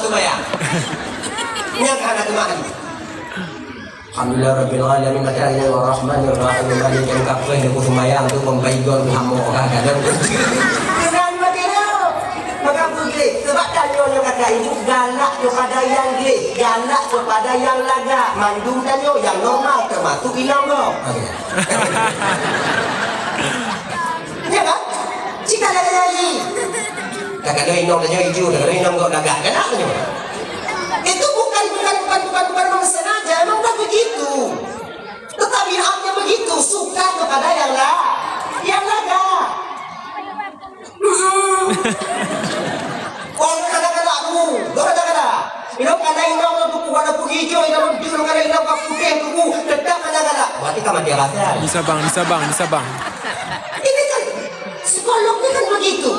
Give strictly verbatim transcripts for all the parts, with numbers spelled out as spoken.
Sumbayang. Nyang hana teuma lagi. Alhamdulillah rabbil alamin, baca ini, Ar-Rahmanir Rahim, Maliki yaumiddin, kafeh, deuk sumbayang tu pembaikon tu hamok kah kadang. Keunan macam tu. Maka beugléh, sebab tanyoe nyang kata ibu galak kepada yang gléh, galak kepada yang lagak. Mandum tanyoe yang normal termasuk inong gob. Ya kan? Cita lagi-lagi. Kadang-kadang inong tanyoe ijo, kadang-kadang inong gob lagak. Galak tanyoe. Itu bukan, bukan, bukan, bukan, bukan memang sengaja, emang udah begitu. Tetapi hanya begitu, suka kepada yang la-, yang lagak. Hmm. Kon kadang-kadang aku, kadang-kadang. Inong kadang inong tu walaupun hijau, inong biru, kadang inong ka putih tu, tetap kadang-kadang. Berarti ka mati rasa. Di Sabang, di Sabang, di Sabang. Ini kan psikolognya kan begitu.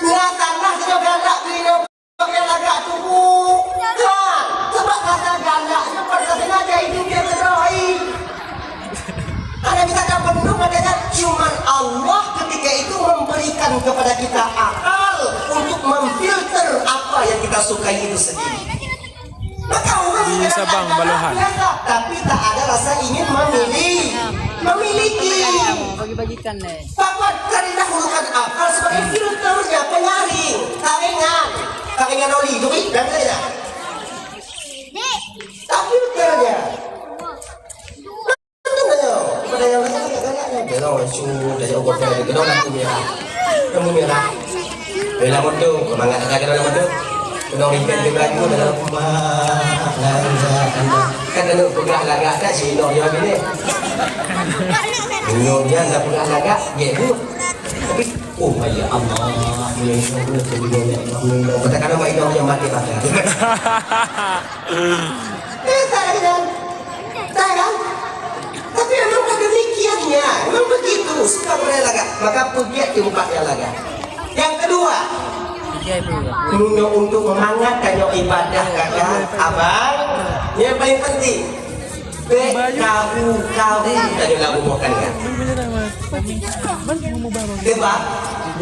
Nyata lah kita galak tu inong. Pakai lagak tubuh. Ha, sebab rasa galak nyoe bukan sengaja, itu dia teroi. Ada bisa dah penuh katanya, cuman Allah ketika itu memberikan kepada kita akal untuk memfilter apa yang kita sukai itu sendiri. Maka orang Di Sabang, Balohan. Biasa, tapi tak ada rasa ingin memilih, memiliki. Bagi-bagikan deh. Bapak terdahulukan akal sebagai filternya, penyaring, taringan, taringan oli, duit dan lain-lain. Tak filternya. Betul tak, yo? Kepada yang lain tak galaknya. Dia tahu, su, dah jauh kotor, dia tahu lampu merah. Lampu merah. Eh, lampu tu, semangat tak ada lampu tu. Kena repaint ke baju dalam rumah. Kan kena peugah lagak tak, si Inong dia bini. Inong dia tak peugah lagak, dia tu. Tapi, oh, ya Allah, ya Allah, ya Allah, ya Allah. Katakanlah, Mak Inong yang mati mata. Eh, tak ada kan? Tak kan? Tapi memang demikiannya, memang begitu. Suka boleh lagak, maka pergi tempat yang lagak. Yang kedua, Tiga itu ya. Untuk, untuk memangat tanyoe ibadah kakak, abang, yang paling penting. Bèk karu-karu tanyoe lam rumoh tangga. Sebab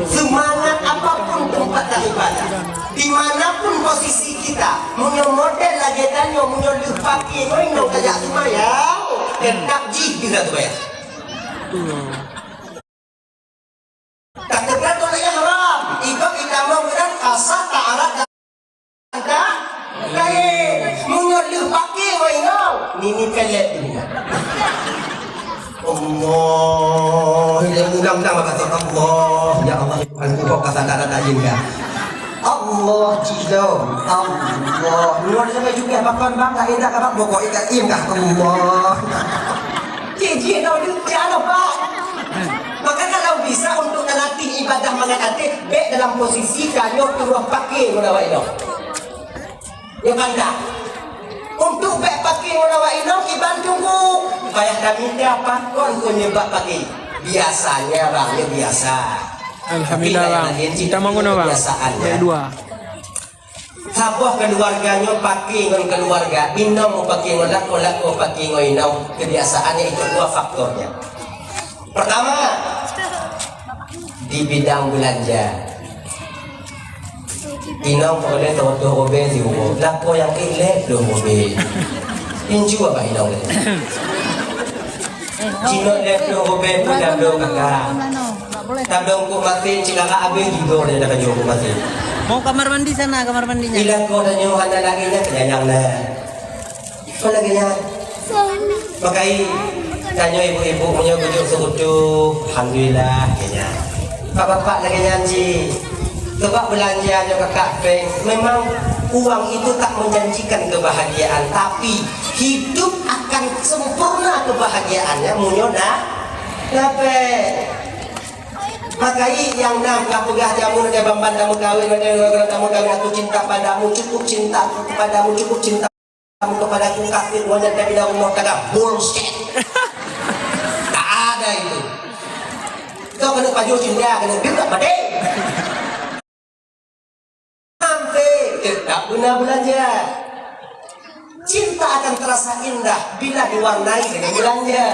semangat apapun tempat ibadah, di mana pun posisi kita, meunyoe model lagèe tanyoe, meunyoe lheueh pagi ngon inong tajak seumayang, teutap jih bisa seumayang. Takeupeue teuh lagèe haram, ikôt itamong meunan asa taarab dan tak laén. Meunyoe lheueh pagi ngon inong, nini pelet dunia. Allah, ya mudah-mudahan kata Allah, ya Allah, ya Tuhan, kok kata tak ada tajin dah. Allah, cik dong, Allah. Luar sana juga makan bang, tak enak abang, pokok ikat im dah Allah. Cik, cik dong, cik ano pak. Maka kalau bisa untuk melatih ibadah mangat até, bèk dalam posisi tanyoe turoh paké meunawa inong. Ya banda. Untuk bèk paké meunawa inong iban tunggu. Payah kami tiap pakon pun nyebab paké. Biasanya bang, ya biasa. Alhamdulillah, Tapi bang. Lain-lain Kita mau guna, bang. Kebiasaannya. Bèk dua. Saboh keluarga nyoe paké ngon keluarga, inong paké ngon lakoe, lakoe paké ngon inong. Kebiasaannya itu dua faktornya. Pertama, di bidang belanja. Inong peureulèe teuh robèe siuroe, lakoe nyang ék lhèe ploh robèe. Incu abah inong lé. Cina lhèe ploh robèe pun dah bloe kakak. Tabloe kok masin, cina ka abéh tiga dia dah kajong kok masin. Mau kamar mandi sana, kamar mandinya. Ilang kau tanya hana lagi nya kenyang dah. Apa lagi nya? Pakai tanya ibu-ibu punya gujur seukutu, alhamdulillah kayaknya. Pak bapak lagi nyan ji. Sebab belanja nyoe kakak peng, memang uang itu tak menjanjikan kebahagiaan, tapi hidup akan sempurna kebahagiaannya meunyoe na dapet. Pakai yang na ka peugah jameun ke bamban tamu kawin, tamu kawin, aku cinta padamu, cukup cinta padamu, cukup cinta kepadaku, kafir, wajah dari Allah Taala. Bullshit. Tak ada itu. Kau kena pajoh cinta, kena dengar pada. Sampai tetap guna belanja. Cinta akan terasa indah bila diwarnai dengan belanja.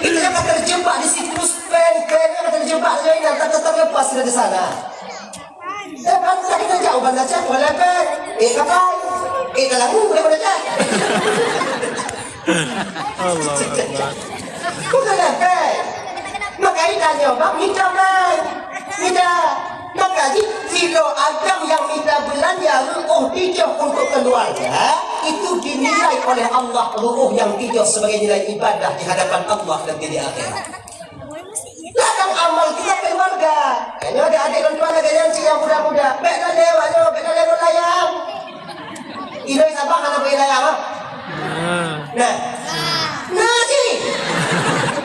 Itu yang akan terjebak di siklus pen, pen yang akan terjebak Di sana. Eh, kan kita jak u Banda Aceh, bukan lepek. Eh, kapai. Eh, kalangu, boleh, boleh, Aceh. Allah Akbar. Bukan lepek. Maka itanyoe, bang, mita, bang. Mita. Maka ji, sidroe agam nyang mita beulanja reuôh tujoh untuk keluarga, itu dinilai oleh Allah reuôh nyang tujoh sebagai nilai ibadah di hadapan Allah nanti di akhirat. Ladang amal kita keluarga. Nyoe ada adik lôn tuan lagèe nyan cit nyang muda-muda. Bèk na lé awak nyoe, bèk na lé ngon layang. Inong Sabang hana bri layang, ha? Nah. Nah, cit.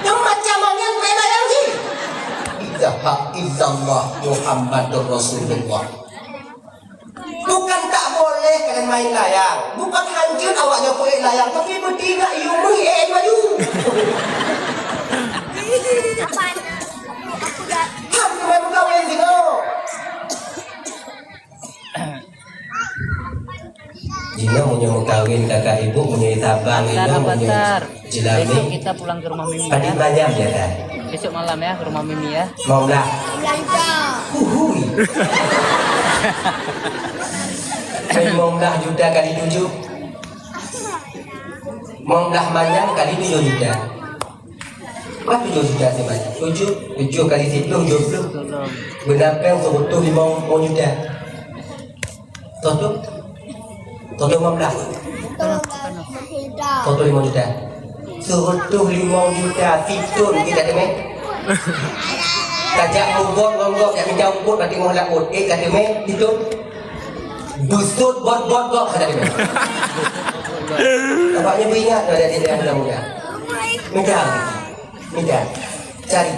Nyoe macam nyan bri layang, cit. La ilaha illallah Muhammadur Rasulullah. Bukan tak boleh kalian main layang. Bukan hanjeuet awak nyoe peuék layang, tapi beutingkat yue meuék laju. Hak keuneuk meukawen singoh. Jinoe meunyoe meukawen kakak ibu, meunyoe Sabang, Pasar, jinoe meunyoe pasar. Jilani. Besok kita pulang ke rumah Mimi, ya. Tadi malam, ya, kan? Besok malam, ya, ke rumah Mimi, ya. Limong blah. Huhui. Limong blah juta kali tujuh. Limong blah manyam kali tujuh juta. Berapa tujuh juta sih, Mas? Tujuh, tujuh kali siplôh, tujuh puluh. Beuna péng seureutôh limong juta. Seureutôh? Seureutôh limong blah. Seureutôh limong juta. Seureutôh limong juta, sithôn kita teumé. Tajak mubon ngon gob, jak mita eungkôt, bak teungoh laôt. Eh, ka teumé, sithôn. Beusôt bot-bot gob, ka teumé. Tampaknya beuingat pada diri muda-muda. Mita. Mita. Cari.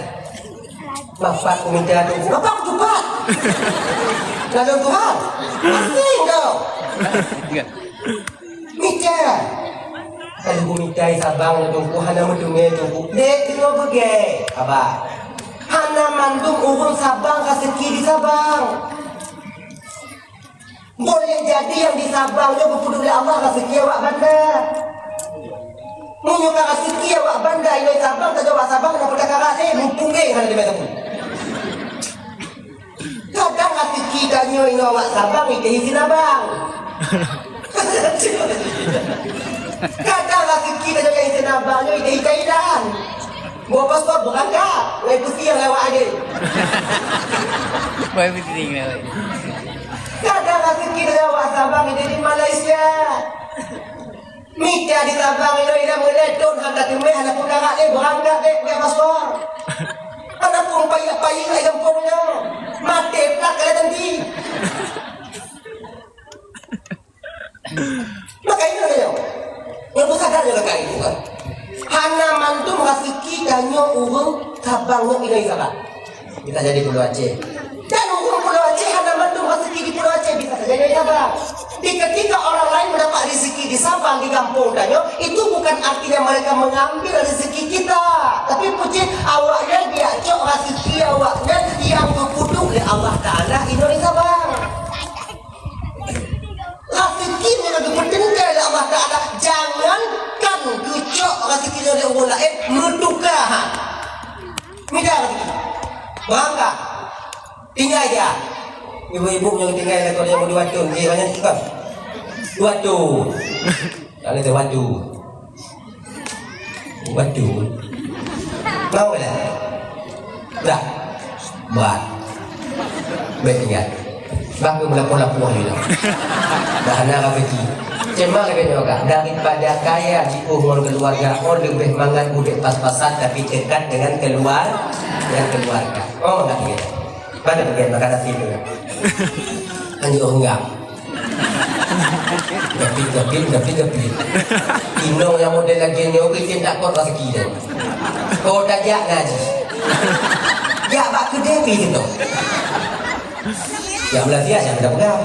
Bapak ku mita tu. Bapak ku cepat. Lalu Tuhan. Asing kau. Mita. Kalau ku mita Sabang, Teungku, hana meuteumé, Teungku. Dek, deungoe beugèt. Abah. Hana mandum ureueng Sabang raseuki di Sabang. Boleh jadi nyang di Sabang nyoe geupeuduek lé Allah raseuki awak Banda. Meunyoe ka raseuki awak Banda, inong Sabang, tajak awak Sabang, na peukara sih, muphom lé hana dimé teupeu. Kadang raseuki tanyoe inong awak Sabang, iteuh isin abang. Kadang raseuki tanyoe isin abang, nyoe iteuh Thailand. Bawa paspor berangkat, lai pusing lewat aja. Lai pusing lewat. Kadang raseuki lewat Sabang jadi di Malaysia. Mita di Sabang inoe ida mulai thon hana teumé, hana pun darat lé, berangkat deh, pakai paspor. Hana pun payah-payah lagi gampông nyoe. Maté pula kalian nanti. Maka itu dia. Yang sadar juga kali itu kan. Hana mandum raseuki tanyoe ureueng Sabang nyoe inong Sabang. Bisa jadi Pulo Aceh. Dan ureueng Pulo Aceh hana mandum raseuki di Pulo Aceh, bisa saja dari Sabang. Di ketika orang lain mendapat rezeki di Sabang, di kampung tanyoe, itu bukan artinya mereka mengambil rezeki kita. Tapi puji awaknya dia cok raseuki awaknya yang geupeuduek oleh Allah Taala inong Sabang. Raseuki nyang geupeuteuntèe lé Allah Taala, jangankan geucok raseuki nyoe lé ureueng laén, meutuka ha. Mida raseuki. Beurangkat. Tinggai dia. Ibu-ibu nyang tinggai lakoe nyang dua thon, jih banyak tukang. Dua thon. Kalau tu batu. Batu. Mau dah? Dah. Bah. Baik tinggal. Bah ke melapuh-lapuh je dah. Dah nak rezeki. Cuma lagi juga daripada kaya jiôh ngon keluarga, oh lebih mangat udép pas-pasan tapi dekat dengan keluar, dengan keluarga. Oh, mangat dia. Mana bagian makan nasi tu? Anjing orang enggak. Gapit, gapit, gapit, gapit. Inong nyang model lagèe nyoe, geutem takot raseuki nyan. Kau tajak ngaji. Jak bak keudè pi situ. Jak Malaysia, jak peugah-peugah.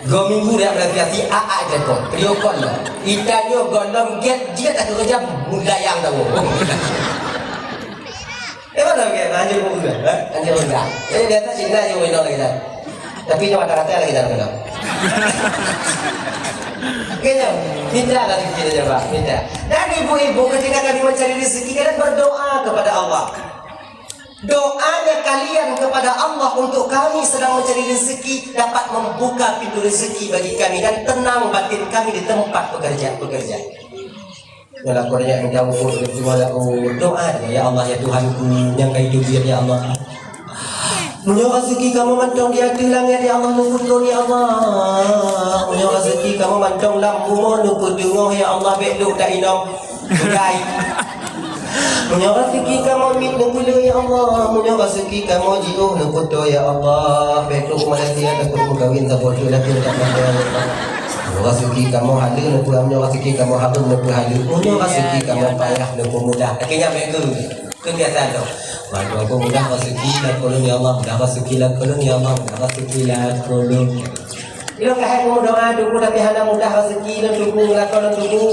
Dua minggu jak Malaysia, si A A je kon. Trio kon lah. Ita nyoe gohlom gét, jeuet tak kerja, mulayang tahu. Eh, mana ke? Anjing pun udah, eh? Anjing udah. Jadi, biasa Cina je orang lagi dah. Tapi, nyoe rata-rata lagi dah kenal. Oke, ya. Minta lah rezeki dia, Pak. Minta. Dan ibu-ibu, ketika kami mencari rezeki, kalian berdoa kepada Allah. Doanya kalian kepada Allah untuk kami sedang mencari rezeki, dapat membuka pintu rezeki bagi kami dan tenang batin kami di tempat pekerja-pekerja. Nyoe lakoe nyan jaweueb doa, ya Allah, ya Tuhanku nyang ka hidup, ya Allah. Meunyoe raseuki kamoe mantong di ateueh langét, ya Allah, neukuto, ya Allah. Meunyoe raseuki kamoe mantong lam bumoe neupeuteungoh, ya Allah, bék duek ta inong. Meunyoe raseuki kamoe miet neubuleu, ya Allah. Meunyoe raseuki kamoe jiôh neukuto, ya Allah. Bék duek Malaysia takot meukawen saboh tu lagèe tak pandai. Meunyoe raseuki kamoe haleue neupeuhaleue, meunyoe raseuki kamoe hareuem neupeuhareuem. Meunyoe raseuki kamoe payah neupeumudah. Akhirnya bék keu, keu biasa tu. Bantu aku mudah raseuki lakoe lôn, ya Allah. Mudah raseuki lakoe lôn, ya Allah. Mudah raseuki lakoe lôn. Ilôn ka hai meudoa Teungku, tapi hana mudah raseuki lôn Teungku, lakoe lôn Teungku.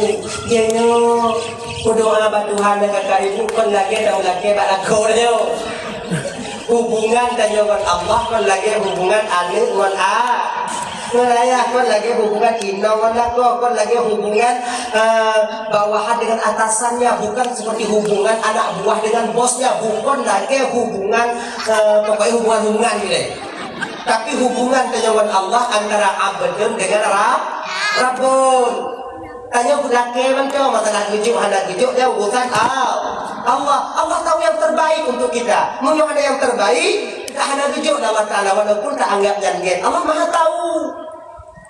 Jinoe meudoa bak Tuhan dan kakak ibu kon lagèe taulakèe bak lakoe nyoe. Hubungan tanyoe ngon Allah kon lagèe hubungan aneuk ngon a, ngon ayah, kon lagèe hubungan inong ngon lakoe, kon lagèe hubungan, eh, bawahan dengan atasannya, bukan seperti hubungan anak buah dengan bosnya, bukan lagèe hubungan, eh, pokoknya hubungan-hubungan gitu. Tapi hubungan tanyoe ngon Allah antara abdun dengan Rab-, Rabbun. Tanyoe lakèe mantong, masalah geujok hana geujok, nyan urusan A-, Allah. Allah tahu yang terbaik untuk kita. Meunyoe ada yang terbaik, kita hana geujok Allah Taala, walaupun ta anggap nyan gét. Allah Maha tahu.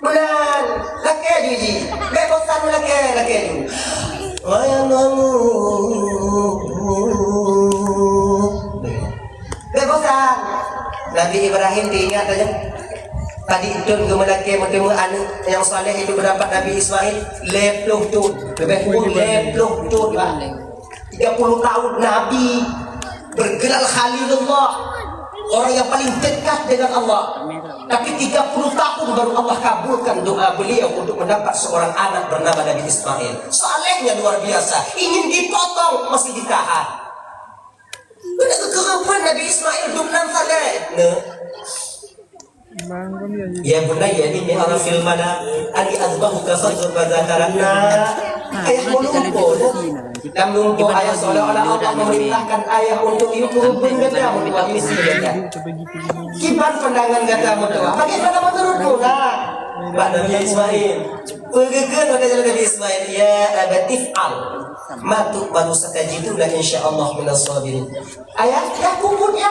Meunan, lakèe ju jih. Bék bosan lakèe, lakèe ju. Bék bosan. Nabi Ibrahim teuingat saja. Tadi thôn geumeulakèe meuteumèe aneuk nyang saleh, itu pendapat Nabi Ismail, lhèe ploh thôn. Leubèh kurang lhèe ploh thôn, Pak. Tiga puluh tahun Nabi bergelar Khalilullah, orang yang paling dekat dengan Allah. Tapi tiga puluh tahun baru Allah kabulkan doa beliau untuk mendapat seorang anak bernama Nabi Ismail. Salehnya luar biasa, ingin dipotong masih ditahan. Beuna keukeureubeuen Nabi Ismail dum nan saleh. Nah. Ya bunayya inni ara fil manami anni azbahuka fanzur madza tara. Nah, ayah meulumpoe, nah. Lam lumpoe ayah seolah-olah Allah memerintahkan ayah untuk yue keureubeuen gata meutuah istri gata. Kiban pandangan gata meutuah? Bagaimana menurutmu, nah? Bak Nabi Ismail. Peugah keu Nabi Ismail, "Ya abati if'al ma tu'maru satajiduni insyaallah minas sabirin." Ayah, ya kubun ya.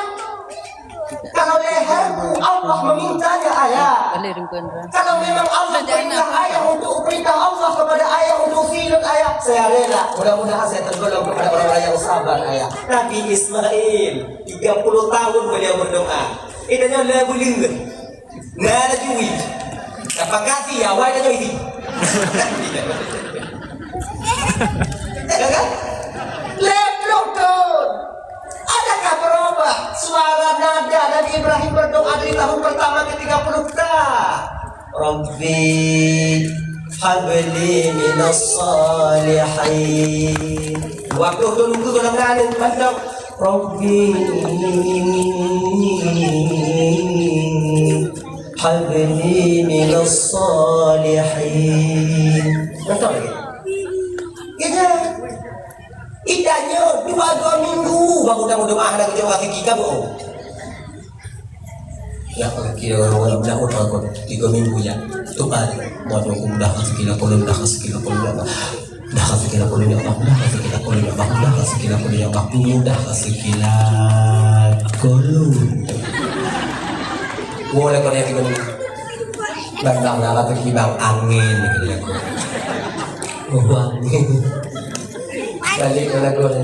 Kalau leherku Allah memintanya, ayah. Kalau memang Allah perintah ayah untuk perintah Allah kepada ayah untuk fi'il ayah, saya rela. Mudah-mudahan saya tergolong kepada orang-orang yang sabar, ayah. Nabi Ismail, tiga puluh tahun beliau berdoa. Itu nyoe le buleuen. Nah, ada jui. Apa kasih ya, wai ada jui. Ya kan? Lhèe ploh thôn. Adakah berubah suara nada Nabi Ibrahim berdoa dari tahun pertama ke tiga puluh? Tak. Rabbi habli minas salihin. Dua puluh thôn nunggu dalam nangis mantap. Rabbi habli minas salihin. Mantap lagi. Iya. Itanyoe dua, dua minggu baru dah berdoa, dah kerja orang fikir kamu. Ya, kira orang dah berdoa kau tiga minggu ya. Tu kan, buat aku mudah rezeki lah, kalau mudah rezeki lah, kalau mudah. Mudah rezeki lah, kalau ya Allah, mudah rezeki lah, kalau ya Allah, mudah rezeki lah, kalau ya Allah, mudah rezeki lah, kalau. Boleh kau yang tiga minggu. Bang, bang, lah, bang, bang, angin, gitu ya. Oh, angin. Balik ke lagu ni.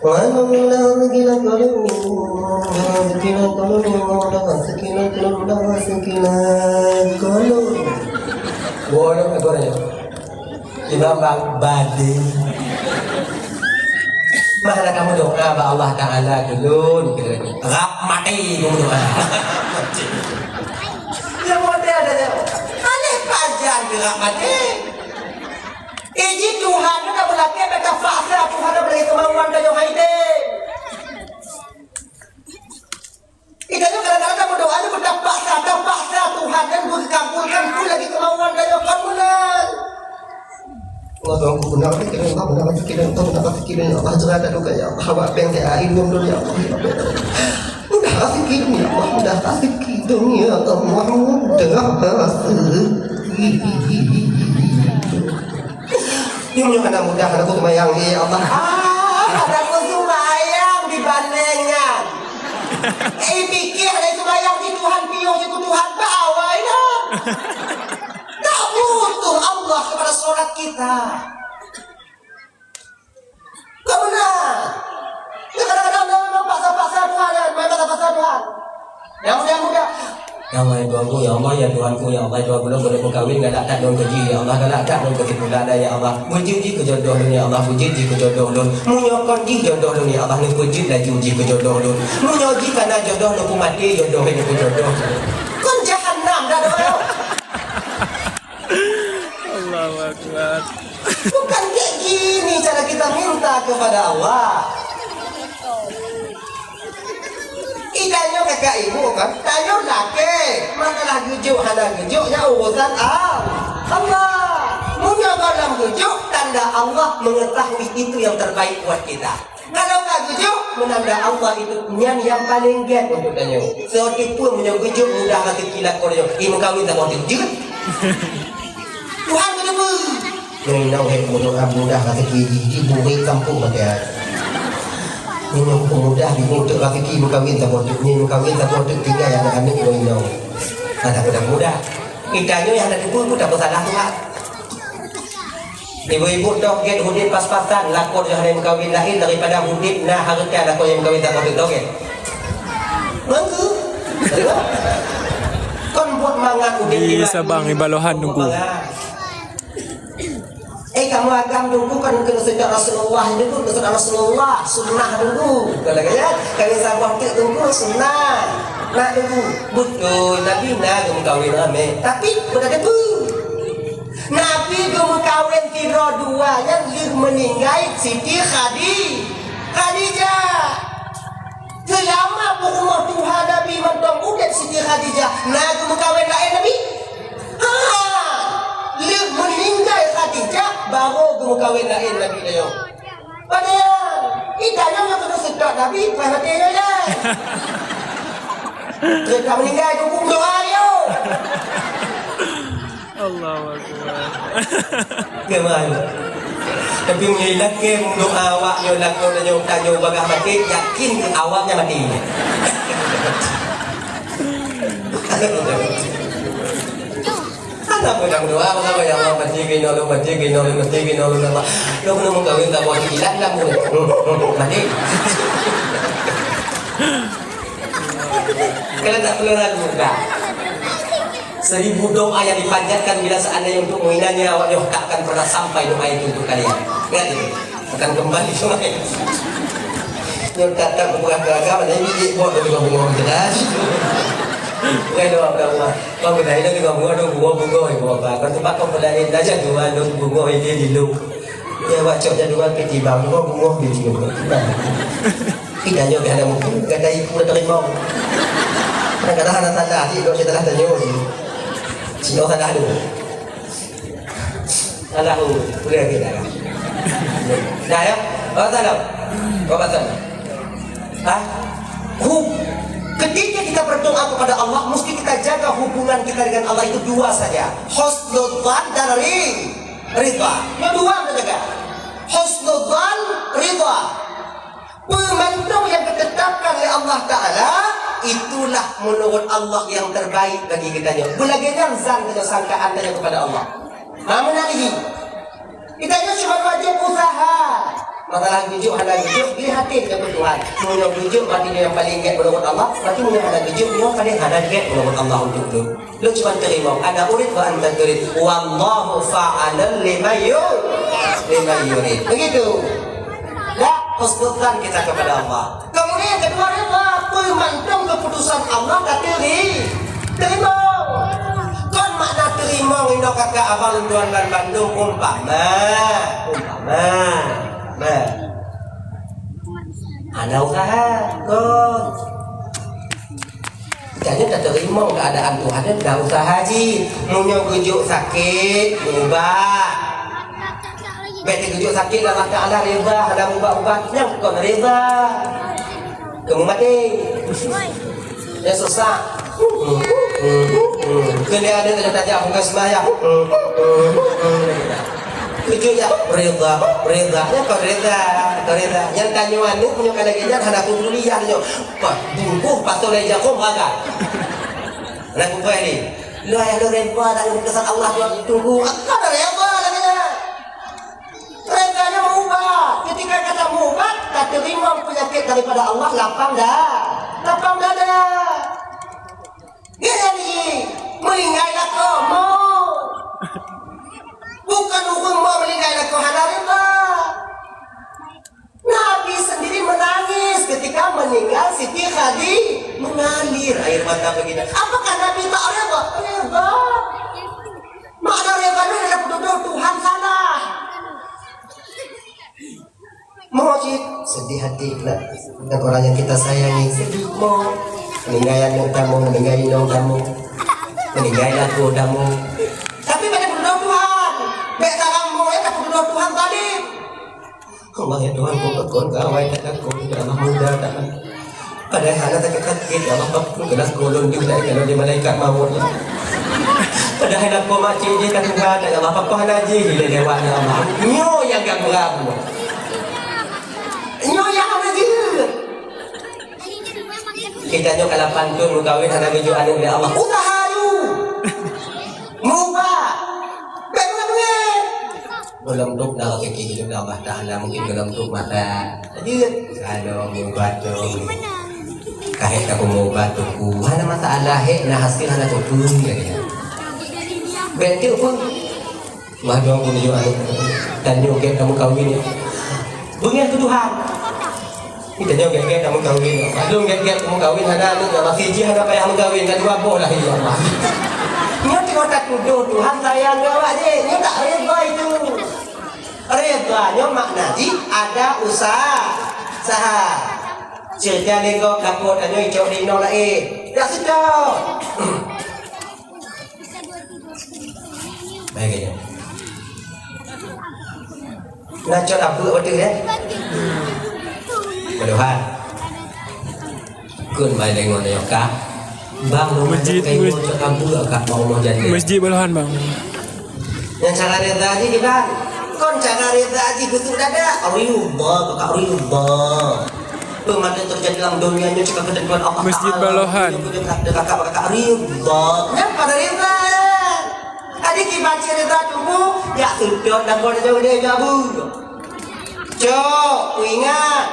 Wah, lagu ni. Imam bak badé. Mah na kamoe doa bak Allah Taala dulu, rab maté kamoe doa. Ya, model ada dia. Aleh panjang ke rab maté. Iji Tuhan tu dah beulakèe, bèk tapaksa Tuhan dah beri kemauan tanyoe hai deh. Kita nyoe kadang-kadang berdoa nyoe beutapaksa, tapaksa Tuhan nyan beukabulkan peue lagèe keumauan tanyoe kon meunan. Allah Tuhan, beuna rezeki lôn, Allah, beuna rezeki lôn, Allah, beuna rezeki lôn, ya Allah, jeurata duka, ya Allah, awak péng teuka ilôn lôn, ya Allah, ya Allah. Mudah Ini Allah mudah rezeki dunia, Allah mudah rezeki. Nyoe hana mudah, hana kuseumayang, ya Allah. Ah, hana kuseumayang dibanding nyan. Eh, pikir hana seumayang di Tuhan piôh, di Tuhan bak awai dah. Tak butuh Allah kepada solat kita. Kok beuna? Ya, kadang-kadang dia memang paksa-paksa Tuhan, ya, main paksa-paksa Tuhan. Yang muda-muda. Ya Allah, ya Tuhanku, ya Allah, ya Tuhanku, ya Allah, ya Tuhanku, lôn boleh meukawen, galak that lôn keu jih, ya Allah, galak that lôn keu si fulan, ya Allah. Beujeuet jih keu jodoh lôn, ya Allah, beujeuet jih keu jodoh lôn. Meunyoe kon jih jodoh lôn, ya Allah, neupeujeuet laju jih keu jodoh lôn. Meunyoe jih kana jodoh lôn, peumaté jodoh lôn keu jodoh lôn. Kon jahanam dah, dah. Allahu Akbar. Bukan kayak gini cara kita minta kepada Allah. Itanyoe kakak ibu kan, tanyoe lakée. Masalah geujok hana geujok, nyan urusan Allah. Meunyoe gohlom geujok, tanda Allah mengetahui itu yang terbaik buat kita. Kalau ka geujok, meunanda Allah itu nyan nyang paleng gét untuk tanyoe. Seperti pun meunyoe geujok mudah rezeki lakoe nyoe, ih meukawen saboh teuk jeuet. Tuhan geuteupeue. Nyoe inong hek meudoa mudah rezeki jih, jiburi kampung maté. Nyoe peumudah jiburi teuk rezeki meukawen saboh teuk, nyoe meukawen saboh teuk tinggai aneuk-aneuk nyoe inong. Ada mudah-mudah. Kita nyoe nyang ada teupeue pun tak bersalah Tuhan. Ibu-ibu toh gét udép pas-pasan, lakoe jih hana meukawen laén daripada udép na hareuta lakoe nyang meukawen saboh teuk toh gét. Mangku. Kon buet mangat udép di Sabang, di Balohan, Teungku. Eh, kamoe agam Teungku kon keu seujak Rasulullah, Teungku keu seujak Rasulullah, sunnah Teungku. Kalau kaya, kawin saboh teuk Teungku sunnah. Nah, Teungku, beutôi Nabi na geumeukawen ramé, tapi beuna teupeue. Nabi geumeukawen sidroe dua nyan lheueh meuninggai Siti Khadi-, Khadijah. Seulama peurumoh tuha Nabi mantong udép Siti Khadijah, na geumeukawen laén Nabi? Ha! Lheueh meuninggai Khadijah, barô geumeukawen laén Nabi tanyoe. Padahai, ih, tanyoe nyang keuneuk seutôt Nabi, pas maté nyoe nyan. Trép ka meuninggai, geupeudoa nyoe. Allahu Akbar. Keuman. Tapi meunyoe ilakée meudoa awak nyoe lakoe tanyoe, tanyoe bagaih maté, yakin awak nyan maté. Hana peudong doa, maka, "Ya Allah, maté keu inoe lôn, maté keu inoe lôn, maté keu inoe lôn, ya Allah." Lôn keuneuk meukawen saboh ilat lam mulut. Maté. Kalian tak perlu ragu, dah. Seribu doa yang dipanjatkan bila seandainya untuk menghina nyoe, awak nyoe tak akan pernah sampai doa itu untuk kalian. Ingat itu. Akan kembali semua. Nyoe that-that beupeugah keu agam, ada yang jijak buet dari bungoh-bungoh jelas. Bukan doa pada Allah. Kau kena hilang dengan bungoh, dong bungoh, bungoh, bungoh apa. Kau tempat kau pada lain, dah jatuh, dong bungoh, ini di lu. Ya, buat cok jatuh, kan, ketimbang bungoh, bungoh, ketimbang. Kita nyoe kena mungkin, kata ibu dah terima. Kadang-kadang ada salah, cik, dok saya telah tanya, cik. Cik, dok salah tu. Salah, oh, boleh lagi dah. Dah, ya? Berapa salah? Berapa salah? Hah? Hu-, ketika kita berdoa kepada Allah, mesti kita jaga hubungan kita dengan Allah itu dua saja. Husnudzan dan ri-, ridha. Yang dua kita jaga. Husnudzan, ridha. Peue mantong nyang geuteutapkan lé Allah Taala, itulah menurut Allah yang terbaik bagi geutanyoe. Beulagée nyan zan tanyoe, sangkaan tanyoe kepada Allah. Nah, meunan lagée. Geutanyoe cuma wajéb usaha. Masalah geujok hana geujok, lé até keu Tuhan. Meunyoe geujok, berarti nyoe nyang paleng gét menurut Allah. Berarti meunyoe hana geujok, nyoe paleng hana gét menurut Allah untuk lôn. Lôn cuma teurimong, ana urid wa anta turid. Wallahu fa'alun lima yu-, lima yurid. Begitu. Dak, husnudzan kita kepada Allah. Kemudian yang kedua, ridha, peue mantong keputusan Allah ka teuri-, teurimong. Kon makna teurimong inoe kakak abang tuan dan bandum umpama, umpama. Nah. Ada usaha, kon. Jadi, tateurimong keuadaan Tuhan nyan, dah usaha jih. Meunyoe geujok sakét, meuubat. Bék teugeujok sakét, Allah Taala ridha, hana meuubat-ubat, nyan kon ridha. Keu meumaté. Nyang susah. Keuneuk ada tajak buka sembahyang. Keuneuk ya, reda, reda. Nyan kon reda, kon reda. Nyang tanyoe aneuk nyoe ka lagèe nyan hana pedulian nyoe. Pah, bungkôh patong lé jakôm raga. Hana kupeugah ni. Lôn ayah lôn reda dan kesan Allah nyoe tunggu. Kon reda lagèe nyan. Redanya meuubat. Ketika gata meuubat, tateurimong peunyakét daripada Allah lapang da-, lapang dada. Nyan jih, meuninggai lakoe mo. Bukon ureueng mo meuninggai lakoe hana reda. Nabi sendiri menangis ketika meninggal Siti Khadi-, mengalir air mata baginda. Apakah Nabi tak reda? Reda. Makna reda nyoe adalah tudoh Tuhan salah. Mo cit, sedih hati pula. Dan orang yang kita sayangi sedih mo. Meuninggai aneuk tamu, meuninggai inong tamu, meuninggai lakoe tamu. Tapi banyak tudoh Tuhan. Bèk salah mo, eh, tapi tudoh Tuhan zalim. Allah ya Tuhan, kok kon kawai tak takut, ya Allah muda tak. Padahai hana sakét-sakét, ya Allah, bak tu keunan kolon di utai kalau di malaikat maut, ya. Padahai lakoe makcik jih ka tuha, ya Allah, bak hana jih di lewat, ya Allah. Nyoe nyang ganggu rabu. Nyoe nyang hana jeuet. Kita nyoe ka lapan thôn meukawen hana geujok aneuk, ya Allah. Usaha yu. Meuubat. Bèk beungèh-beungèh. Gohlom trok na rezeki hidup Allah Taala, mungkin gohlom trok mata. Jeuet, adoe meuubat tu. Ka hék ka meuubat tu. Hana masalah, hék na hasil hana teupeu, ya, ya. Bèk tu pun. Mah dong pun jeuet aneuk. Dan nyoe gèt kamoe kawin, ya. Beungèh tuduhan. Kita nyoe gèt-gèt kamoe kawin. Padum gèt-gèt kamoe kawin, hana aneuk nyoe, masih jih hana payah meukawen, ka dua boh lah, ya Allah. Nyoe teungoh tatudoh Tuhan sayang keu awak jih. Nyoe tak reda itu. Reda nyoe makna jih ada usaha. Usaha. Cerita lego kapot tanyoe icok di inong laén. Dak seutôt. Baik aja. Nah, cot apa betul ya? Mudahan. Kun mai dengan nyoka. Bang, lu Masjid, kayu mas-, cot apa kat mau mau jadi. Masjid Balahan, Bang. Yang cara reda aja kita. Kon cara reda aja betul dada. Ridha, kakak ridha. Peumata terjadi dalam dunia ini cuma ketentuan Allah Masjid Taala. Balahan. Dekat kakak-kakak ridha. Nyapa dah ridha? Tadi kiban cerita dulu, ya sudah, dah boleh jauh dia jabu. Cok, ingat.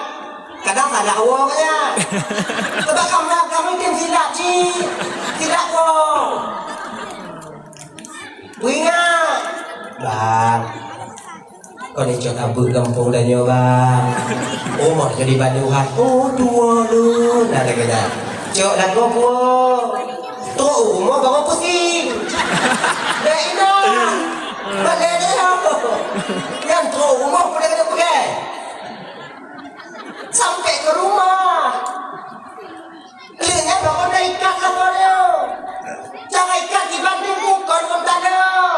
Kadang salah awak ya. Sebab kamu, kamu mungkin silap, Cik. Silap kok. Ingat. Bang. Kon icok abeuek gampông tanyoe, Bang. Umat jadi banyohan. Oh, dua lu. Nah, lagi dah. Cok lagu puo. Trok rumoh baru pusing. Dah indah. Balik dia. Yang trok rumoh pun dia kena pergi. Sampai ke rumah. Lé nyan bak na ikat lakoe nyoe. Cara ikat dibandéng bukon ngon tanoh.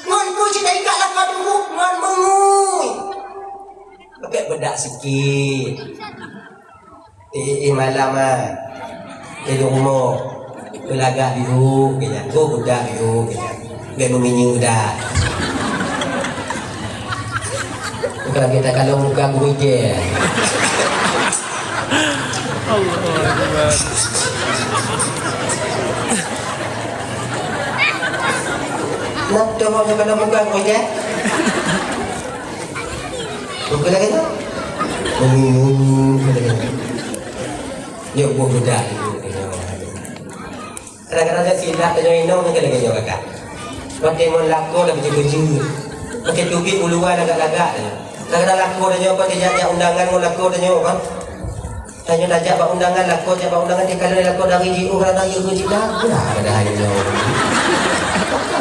Ngon peue cit ikat lakoe nyoe? Ngon meungui. Pakai bedak sikit. Eh, eh, eh, malam ah. Di rumoh. Beulagak biru, kejak. Go bedak biru, kejak. Bèk meuminyeuk dah. Bukan kita kalau muka guruje. Allahu Akbar. Nak tolong kalau muka guruje. Bukan lagi tu. Yuk, buh budak. Kadang-kadang saya silap tanya inong mungkin lagi nyoe kakak. Pakai mon lakoe dah baju-baju. Pakai tubik uluan lagak-lagak tanya. Kadang-kadang lakoe tanya apa, dia jak undangan mon lakoe tanya apa. Tanya dah jak bak undangan, lakoe jak bak undangan, dia kalau lakoe dari jiôh, kadang-kadang ya ke jidah. Dah, dah, ayo.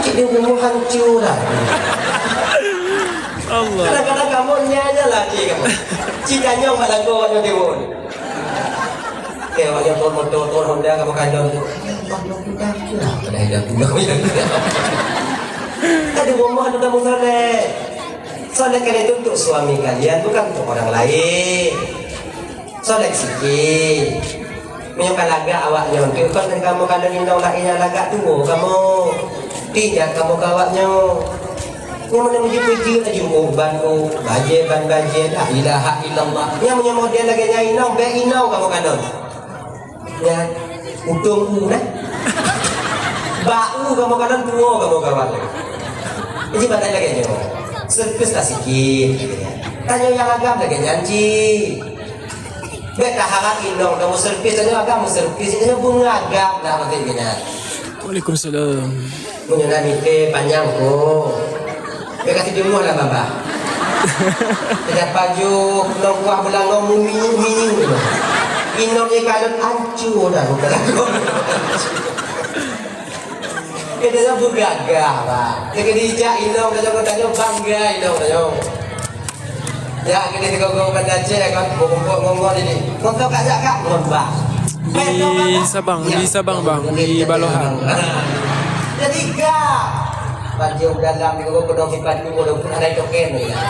Cik dia umur hancur dah. Allah. Kadang-kadang kamu nyanyi lah cik kamu. Cik tanya bak lakoe tanya dia pun. Oke, awak nyoe turun motor, turun Honda, kamu kandung tu. Wah, nyoe pindah. Padahal dah pulang. Kan di rumah tu kamu soleh. Soleh kalian itu untuk suami kalian, bukan untuk orang lain. Soleh sikit. Meunyoe ka lagak awak nyoe, teuh kon kamoe kalon inong laén nyang lagak tuwoe kamoe. Tingat kamoe keu awak nyoe. Nyoe meunyoe meujeuet-meujeuet laju, oh, ban, oh, bajée, ban bajée, la ilaha illallah. Nyoe meunyoe model lagée nyan inong, bék inong kamoe kalon. Nyan, utông u nah. Bak u kamoe kalon, tuwoe kamoe kalon. Jadi, bangai lagée nyoe. Sirkus ka sikit. Tanyoe nyang agam lagée nyan cit. Bék taharap inong kamoe sirkus, tanyoe agam sirkus, tanyoe beungagam lah maté binat. Waalaikumsalam. Meunyoe na mité panyang ko. Bék kasi jumuh lah babah. Teuka pajoh, nong kuah beulangong, mumi-mumi. Inong ikalon ancur dah, bukan lagu. Kita nyoe beugagah, bah. Teuka dijak inong tanyoe, tanyoe bangga inong tanyoe. Ya, kini tiga gong Banda Aceh kan, bukon ngon-ngon ini. Ngon kak jak kak, ngon bah. Di Sabang, di Sabang, Bang, di Balohan. Jadi gak. Baju dalam di gua pedong sifat tu, pedong pun ada token ya.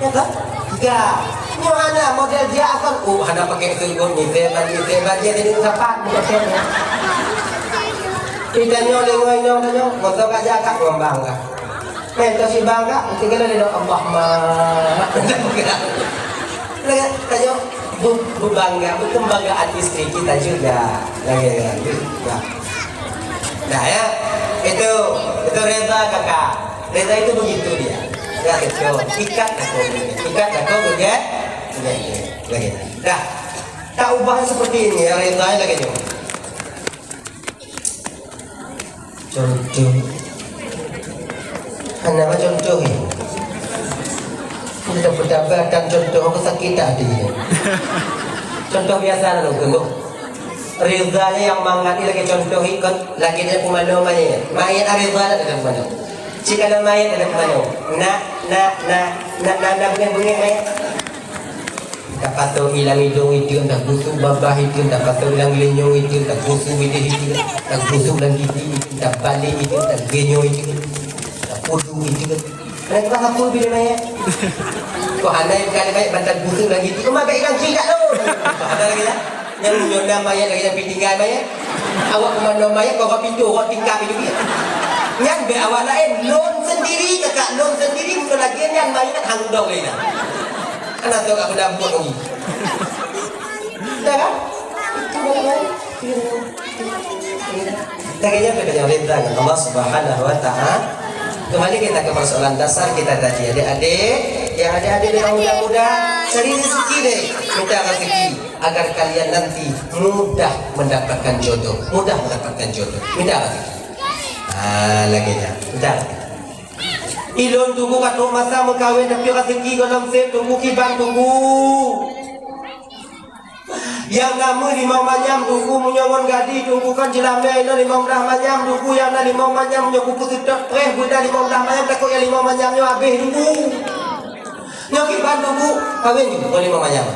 Ya toh? Gak. Nyoe hana model dia akan, oh, hana pakai seugon ni, saya bagi, saya bagi, jadi sapat, bukan saya. Kita nyoe lengoi nyoe, nyoe, motor gak jakak, ngembang lah. Mantong si bangga, tinggal ada Allah mah. Lagak, tanyoe bu-, beubangga, beukeumbangga hati istri kita juga. Lagak, lagak. Nah. Nah, ya. Itu, itu reza kakak. Reza itu begitu dia. Ya, itu. Ikat aku. Ikat aku, oke? Oke, oke. Lagi. Dah. Tak ubah seperti ini, ya, reza lagi tu. Contoh. Hana mah contoh, eh. Kita pejabat dan contoh aku sakit tak hati. Contoh biasa lah, Nong, contoh. Ridha ni yang mangat ni lagi contoh ikut, lagi dia pemandang mayat. Mayat ada ridha tak ada pemandang? Jika ada mayat ada pemandang. Nak, nak, nak, nak, nak, nak, bengek-bengek mayat. Tapatok ilang idong itu, tak gusuk babah itu, tapatok ilang linyong itu, tak gusuk bideh itu, tak gusuk lam gigi itu, tak balik itu, tak genyo itu, tak pudu itu. Kenapa aku bila mayat? Kok hana yang kali baik bantal gusuk lagi itu, kemana ilang gigi tak tahu. Ada lagi ya? Yang nyoda mayat lagi, yang tinggal mayat. Awak kemana mayat, kau pintu, kau tingkap itu dia. Nyan be awak lain, lôn sendiri, kakak lôn sendiri, bukan lagi nyan mayat hang dong lain. Anak tu aku dah buat lagi. Dah kan? Lagèe nyan, lagèe nyan ridha ngon Allah Subhanahu wa Ta'ala. Kembali kita ke persoalan dasar kita tadi, adik-adik. Yang adik-adik yang muda-muda, cari rezeki deh. Minta rezeki agar kalian nanti mudah mendapatkan jodoh. Mudah mendapatkan jodoh. Minta rezeki. Ah, lagèe nyan. Minta rezeki. Ilôn tugu ka trok masa meukawen, tapi rezeki gohlom sép, tugu kiban tugu. Nyang na meulimong manyam tugu, meunyoe ngon gadih tugu kan jeulamé ilôn limong blah manyam tugu, nyang na limong manyam nyoe kupeuseutot preh beuna limong blah manyam, takot nyang limong manyam nyoe habéh tugu. Nyoe kiban tugu, kawén ju ngon limong manyam.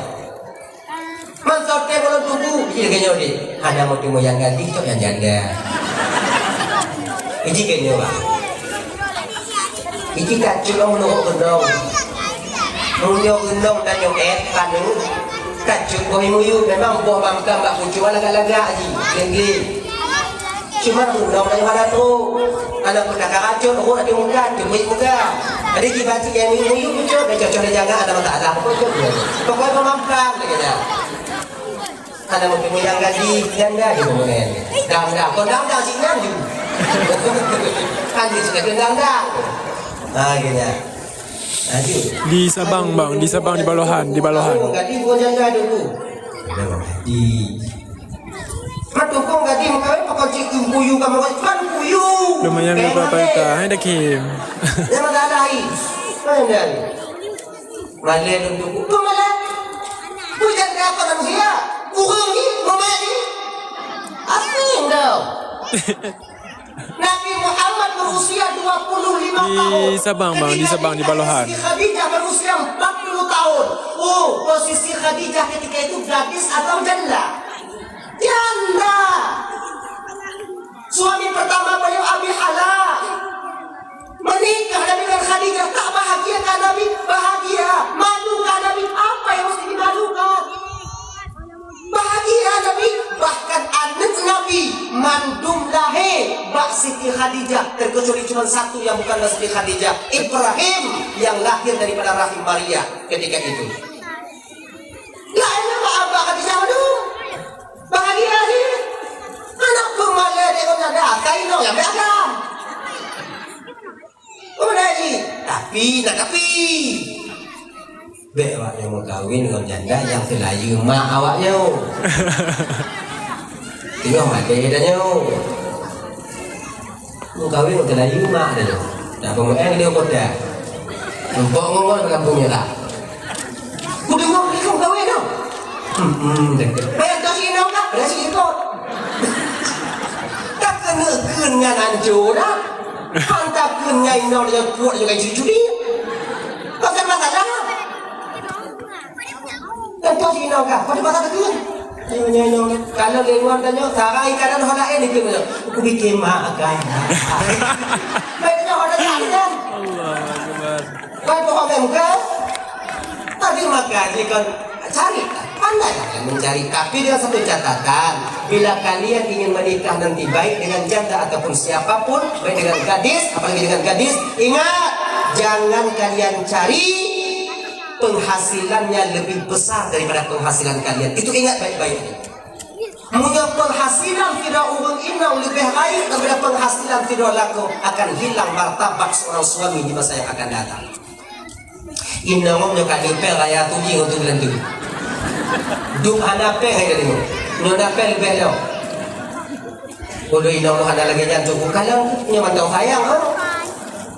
Man soe tém ulôn tugu, iji lagèe nyoe deh. Hana meuteumé nyang gadih, cok nyang janda. Iji keu nyoe, Bang. Iji kacut lom meunurot keunong. Meunyoe keunong tanyoe èt, paneuk, kacut boh miyueb, memang boh mangkang bak pucuk lagak-lagak jih, gleng-gleng. Cuma keunong tanyoe hana trok. Aneuk muda ka kacut, rhot di muka, ceumeuk muka. Jadi jibanci nyang miyueb-miyueb pucuk, dan cocok di jangga, hana masalah. Pokoknya boh mangkang lagèe nyan. Ada mungkin yang gaji janda di rumah kan. Dang dah, kau dang dah sih nyan ju. Kan di sini dang dah. Ha, gitu. Laju. Di Sabang, Bang, di Sabang, di Balohan, di Balohan. Gaji dua janda dulu. Di. Mak tukang gaji mengkawin pakai cik kuyu kamu kan kuyu. Lumayan berapa juta? Hai dah kim. Yang mana ada air? Mana ada air? Malèe lôn tugu. Peue malèe? Peue janda apa manusia? Ureueng ni, meumayat ni? Asing tau. Nabi Muhammad berusia dua puluh lima tahun. Di Sabang, Bang, di Sabang, di Balohan. Siti Khadijah berusia empat puluh tahun. Oh, posisi Khadijah ketika itu gadis atau janda? Janda. Suami pertama beliau Abi Hala. Menikah Nabi dengan Khadijah, tak bahagiakah Nabi? Bahagia. Malukah Nabi? Apa yang mesti dimalukan? Bahagia Mandum lahé bak Siti Khadijah, terkecuali cuma satu yang bukan dari Siti Khadijah, Ibrahim yang lahir daripada rahim Maria ketika itu. Laén nyan bak Khadijah mandum. Bahagia jih. Aneuk peumalée deungon nada, kainong nyang beuagam. Peue jih? Tapi, na tapi. Bék awak nyoe meukawen ngon janda nyang teulayeue mak awak nyoe. Teungoh maté tanyoe. Meukawen ngon teulayeue mak tanyoe. Dak peumeu'en di kota. Empok ngon-ngon lam kampung nyoe lah. Kudeungoe meukawen nyoe. Hmm, hmm, deh. Bayang keu inong kah? Dah sikot. Tak keuneuk kheun nyan anco dah. Han takheun nyan inong nyang kuat juga jujur. Pasal masalah. Contoh si inong kah, pada masa takheun. Nyoe, nyoe, nyoe. Kalau lewat tanyoe, sarai kanan ho laén itu nyoe. Aku bikin mak akan. Baik nyoe ho laén kan. Allahu Akbar. Baik ho laén kan. Tapi maka dia kan cari, pandai kalian mencari. Tapi dengan satu catatan, bila kalian ingin menikah nanti baik dengan janda ataupun siapapun, baik dengan gadis, apalagi dengan gadis, ingat, jangan kalian cari penghasilannya lebih besar daripada penghasilan kalian. Itu ingat baik-baik. Meunyoe penghasilan sidroe ureueng inong leubeh rayeuk daripada penghasilan sidroe lakoe, akan hilang martabat seorang suami di masa yang akan datang. Inong nyoe ka leupah raya tuji untuk belanja. Duek hana péng hai tadi. Nyoe na péng leubeh nyoe. Ulôn inong hana lagée nyan tubuh kalon, nyoe mantong sayang, ha?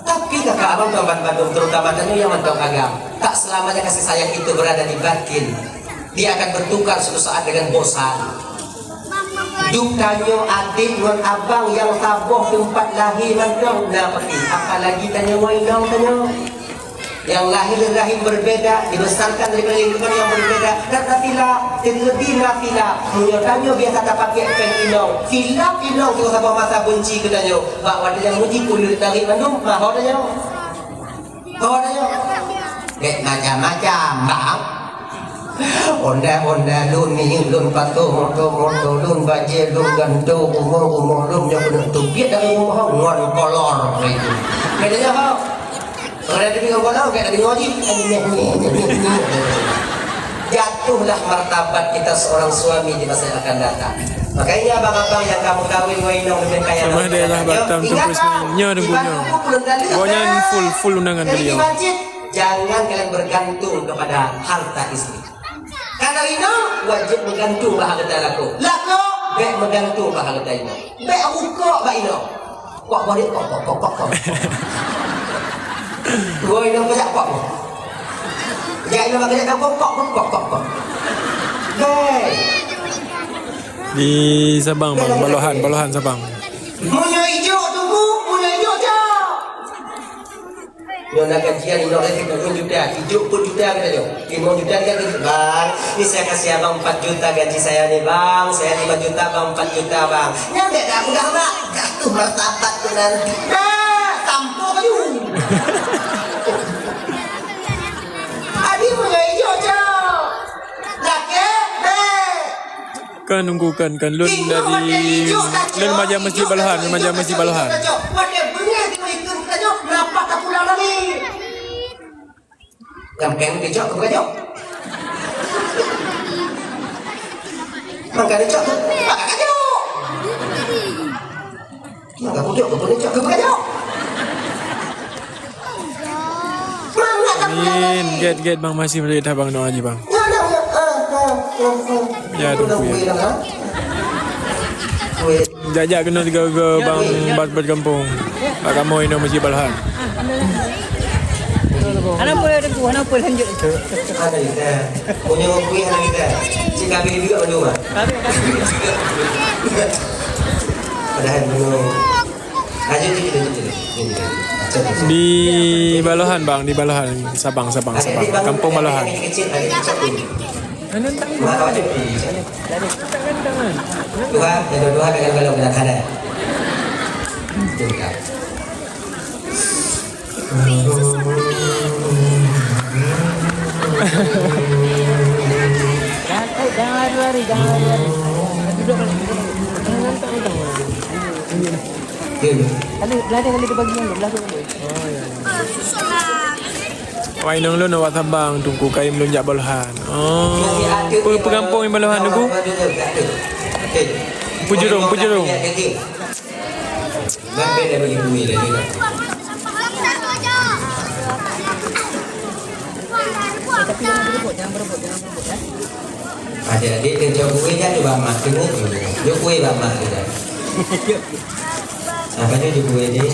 Tapi kakak abang tuan ban-, bandum, terutama tanyoe nyang mantong agam. Tak selamanya kasih sayang itu berada di batin. Dia akan bertukar suatu saat dengan bosan. Duek tanyoe adék ngon abang nyang saboh teumpat lahé mantong na peuti, apalagi tanyoe inong tanyoe. Yang lahir dari rahim berbeda, dibesarkan daripada lingkungan yang berbeda, dan na silap, terlebih na silap. Meunyoe tanyoe biasa tapakék péng inong, silap inong sigoe saboh masa beunci keu tanyoe. Bak watée nyang muji kulét tarék mandum, mahor tanyoe. Ho tanyoe. Bék macam-macam, bang. Onda-onda lôn, minyeuk lôn, pasoe moto-moto lôn, bajée lôn, gantoe rumoh-rumoh lôn, nyoe keuneuk teubiet dari rumoh ngon kolor, itu. Bék tanyoe, ho. Orang ada dengar bola, orang ada dengar ji. Jatuhlah martabat kita seorang suami di masa yang akan datang. Makanya abang-abang yang kamu kawin, wahai inong, lebih kaya. Sama daerah Batam, Teungku Ismail. Nyoe, Teungku, nyoe. Gobnyan full, full undangan beliau. Jangan kalian bergantung kepada harta istri. Kalau inong, wajib meugantung bak hareuta lakoe. Lakoe, bék meugantung bak hareuta inong. Bék rukok bak inong. Kok boh dek, kok, kok, kok, kok, kok. Dua inong kejak, kok, kok. Jak inong kejak, kok, kok, kok, kok, kok. Hei. Di Sabang, bang. Balohan, Balohan Sabang. Meunyoe ijok tunggu, meunyoe ijok jak. Nyoe na gajian inong lagi peuet juta, tujoh puluh juta kita nyoe. Lima juta dia kata, "Bang, ni saya kasih abang empat juta gaji saya ni, Bang. Saya lima juta, Bang, empat juta, Bang." Nyan dek dah mudah, Bang. Jatuh martabat tu nanti. Dah, tampok kayu. Adi punya hijau, Cok. Laki, dek. Kan nunggu kan, kan lôn dari, lôn maja masjid Balohan, lôn maja masjid Balohan. Gampang kejok ke kejok? Mangka kejok ke? Maka kejok. Maka kujok ke kejok ke kejok? Amin. Get, get, bang, masih boleh dah, bang, doa aja, bang. Ya, tunggu ya. Jak-jak keunoe tiga-tiga bang bat-bat gampông. Bak kamoe inoe masjid Balohan. Hana peue, Teungku, hana peue, lanjut. Ada kita. Punya kuih ada kita. Cik kami juga berdua. Padahal belum. Lanjut, lanjut, lanjut, lanjut. Lanjut, lanjut. Di Balohan, bang, di Balohan. Sabang, Sabang, Sabang. Kampung Balohan. Kecil, ada kecil. Dua, yang dua-dua dengan kalau kena kada. Tungkap. Jangan, eh, jangan lari-lari, jangan lari-lari. Duduk, duduk. Jangan lantang-lantang. Lalu, belah dia, lalu dia bagi yang dia, belah dia, lalu. Wai nang lôn awak Sabang, Teungku, kayém lôn jak Baluhan. Oh, pe-, peue gampông di Baluhan, Teungku? Peujurong, Peujurong. Adik-adik, dia jauh kueh dah tu, Bang Mak. Tengok dulu. Jauh kueh, Bang Mak, tu dah. Apa tu, jauh kueh, dek?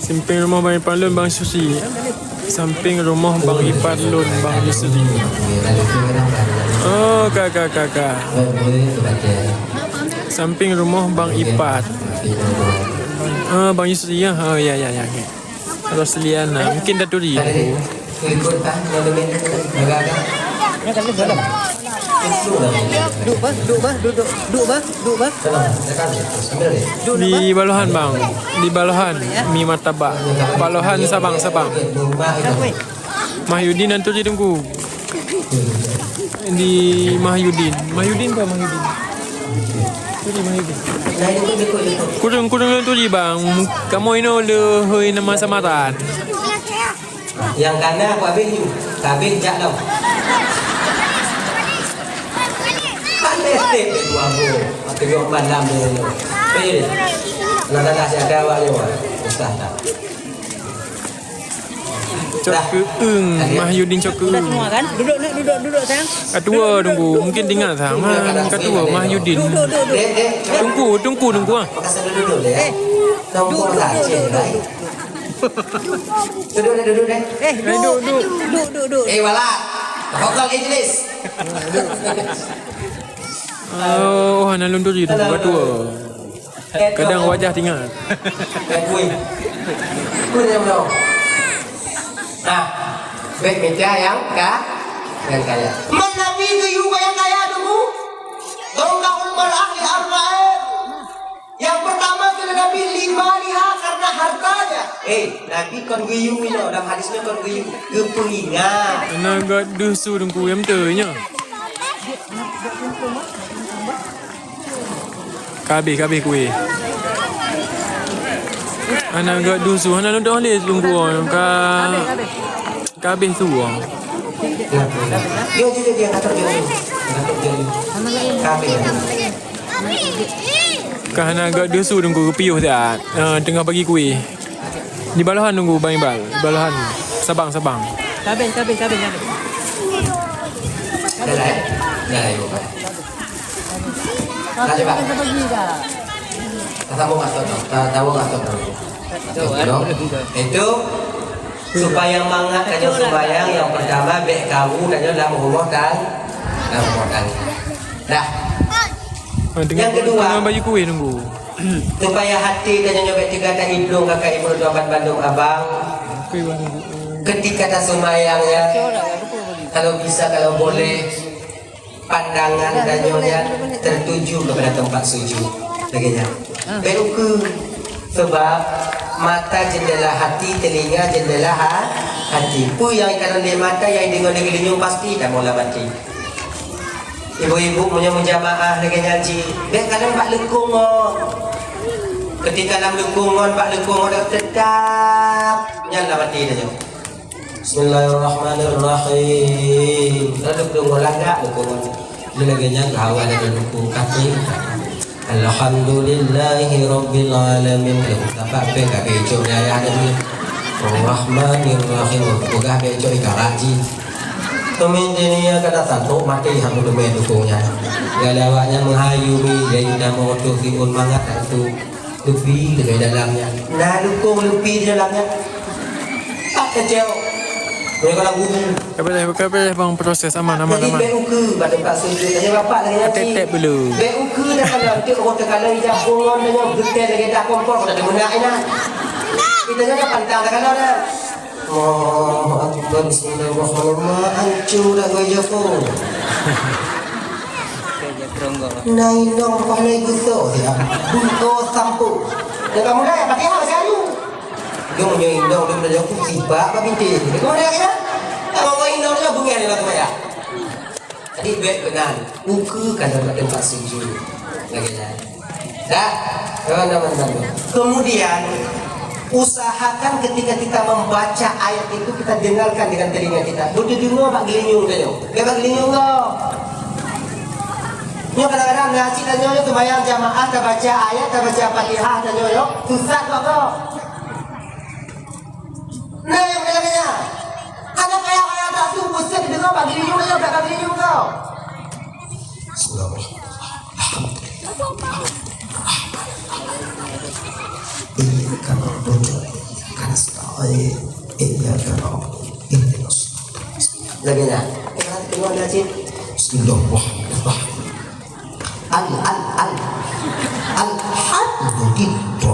Sampéng rumoh Bang Ipar lôn, Bang Susi. Sampéng rumoh Bang Ipar lôn, Bang Yusri. Oh, ka, ka, ka, ka. Sampéng rumoh Bang Ipar. Ah, Bang Yusri, ya? Oh, ya, ya, ya, ya. Rosliana, mungkin dah turi. Duek bah, duek bah, duek, duek bah, duek bah, duek bah. Duek bah. Di Baluhan, Bang. Di Baluhan, mi martabak. Baluhan, Sabang, Sabang. Mahyudin, nanti di tunggu. Di Mahyudin. Mahyudin ke Mahyudin? Turi Mahyudin. Kurung, kurung, nanti di, Bang. Kamu ini le hoi nama samaran. Nyang kana aku habéh ju, habéh jak dah. Pandai step dua boh. Aku yok pandam dia. Eh, nak dah siap dah awak nyoe. Usah dah. Cok keueung, Mahyudin cok keueung. Udah semua kan? Duduk nak, duduk, duduk, sayang. Katua tunggu, mungkin tinggal sama. Katua Mahyudin. Duduk, duduk, duduk. Tunggu, tunggu, tunggu ah. Pakai sandal duduk deh. Eh, duduk, duduk, duduk, duduk. Duduk deh, duduk deh. Eh, duduk, duduk, duduk, duduk. Eh, wala. Tafadhal ijlis. Oh, hana lunduri tu, batua. Kadang wajah tinggal. Eh, kui. Kui dia belum. Nah, baik mita yang ka, yang kaya. Man Nabi geuyue bak nyang kaya dulu. Donggaul mar'ah li arba'in. Yang pertama kata Nabi, limaliha, karena hartanya. Eh, Nabi kon geuyue inoe, dalam hadis nyoe kon geuyue, geupeuingat. Hana gak dusu dengku yang betul nya. Kabeh, kabeh kueh. Hana gak dusu, hana nonton leh dengku ka, kabeh tu. Yo, yo, yo, yo, angkat je. Angkat je. Kabeh. Ka hana gak dusu dengku piôh dah. Ah, tengah bagi kuih. Di Baluhan nunggu Bang Iqbal. Di Baluhan. Sabang, Sabang. Kabeh, kabeh, kabeh, kabeh. Dah, dah, dah, dah, dah. Dah, dah, dah. Dah, dah, dah. Dah, dah, dah. Itu, supaya mangat tanyoe sumbayang, yang pertama bèk karu tanyoe lam rumoh tang-, lam rumoh tangga. Dah. Yang kedua, supaya hati tanyoe nyoe bèk teuga taibloe kakak ibu tuan bandum abang. Ketika tasumbayang ya, kalau bisa, kalau boleh, pandangan tanyoe nyan tertuju kepada tempat sujud. Lagèe nyan. Bèk ukeue. Sebab mata jendela hati, telinga jendela ha-, hati. Peue nyang ikalon lé mata, nyang ideungoe lé geulinyueng pasti tamong lam até. Ibu-ibu meunyoe meujamaah lagèe nyan cit, bèk kalon bak leukong ngon. Ketika lam leukong ngon, bak leukong ngon teutap nyan lam até tanyoe. Bismillahirrahmanirrahim. Lalu dong lagak dong. Dia lagi nyang hawa dan lupa kaki. Alhamdulillahirabbil alamin. Tapak peng kaki cok daya dan ni. Rahmanirrahim. Peugah becok ibarat ji. Pemimpin dunia kada sanggup mati hang demi dukungnya. Gala awaknya menghayu mi, jadi nama untuk timbul mangat tu. Leupi lagèe dalam nyan. Na lukong leupi di dalam nyan. Tak kecil. Mereka lagu ni. Kabeh, kabeh, bang, proses aman, aman, jadi, aman. Bèk ukeue bak teumpat sujud. Tanya bapak lagi nanti. Tep-tep dulu. Bèk ukeue dah kalau nanti orang terkala ijak pungon dengan betul lagi dah kompor dah demenak ina. Kita jangan pantang dah kalau dah. Allahu Akbar, bismillahirrahmanirrahim. Hancur dah gaya pun. Nai nong pahlai gusok siap. Bunto sampo. Dah kamu dah Fatihah masih ayu. Dong nyoe indong dong dah jauh sibak ba binti. Kau dah kira? Kamu mau indong dah bunga ni lah tu ya. Tadi duit kenal. Ukeue kan dapat tempat sujud. Lagi dah. Dah, teman-teman. Kemudian, usahakan ketika kita membaca ayat itu, kita dengarkan dengan telinga kita. Beuteudeungoe bak geulinyueng tanyoe. Bèk bak geulinyueng gob. Nyoe kadang-kadang na cit tanyoe nyoe seumayang jamaah, tabaca ayat, tabaca Fatihah tanyoe nyoe, susah gob. Nah, nyang lagèe nyan. Hana payah-payah tasu, peue seudeungoe bak geulinyueng tanyoe, bèk bak geulinyueng gob. Iyyaka na'budu wa iyyaka nasta'in. Iyyaka na'budu wa iyyaka nasta'in. Lagèe nyan. Tengok dah cit. Bismillahirrahmanirrahim. Al, al, al.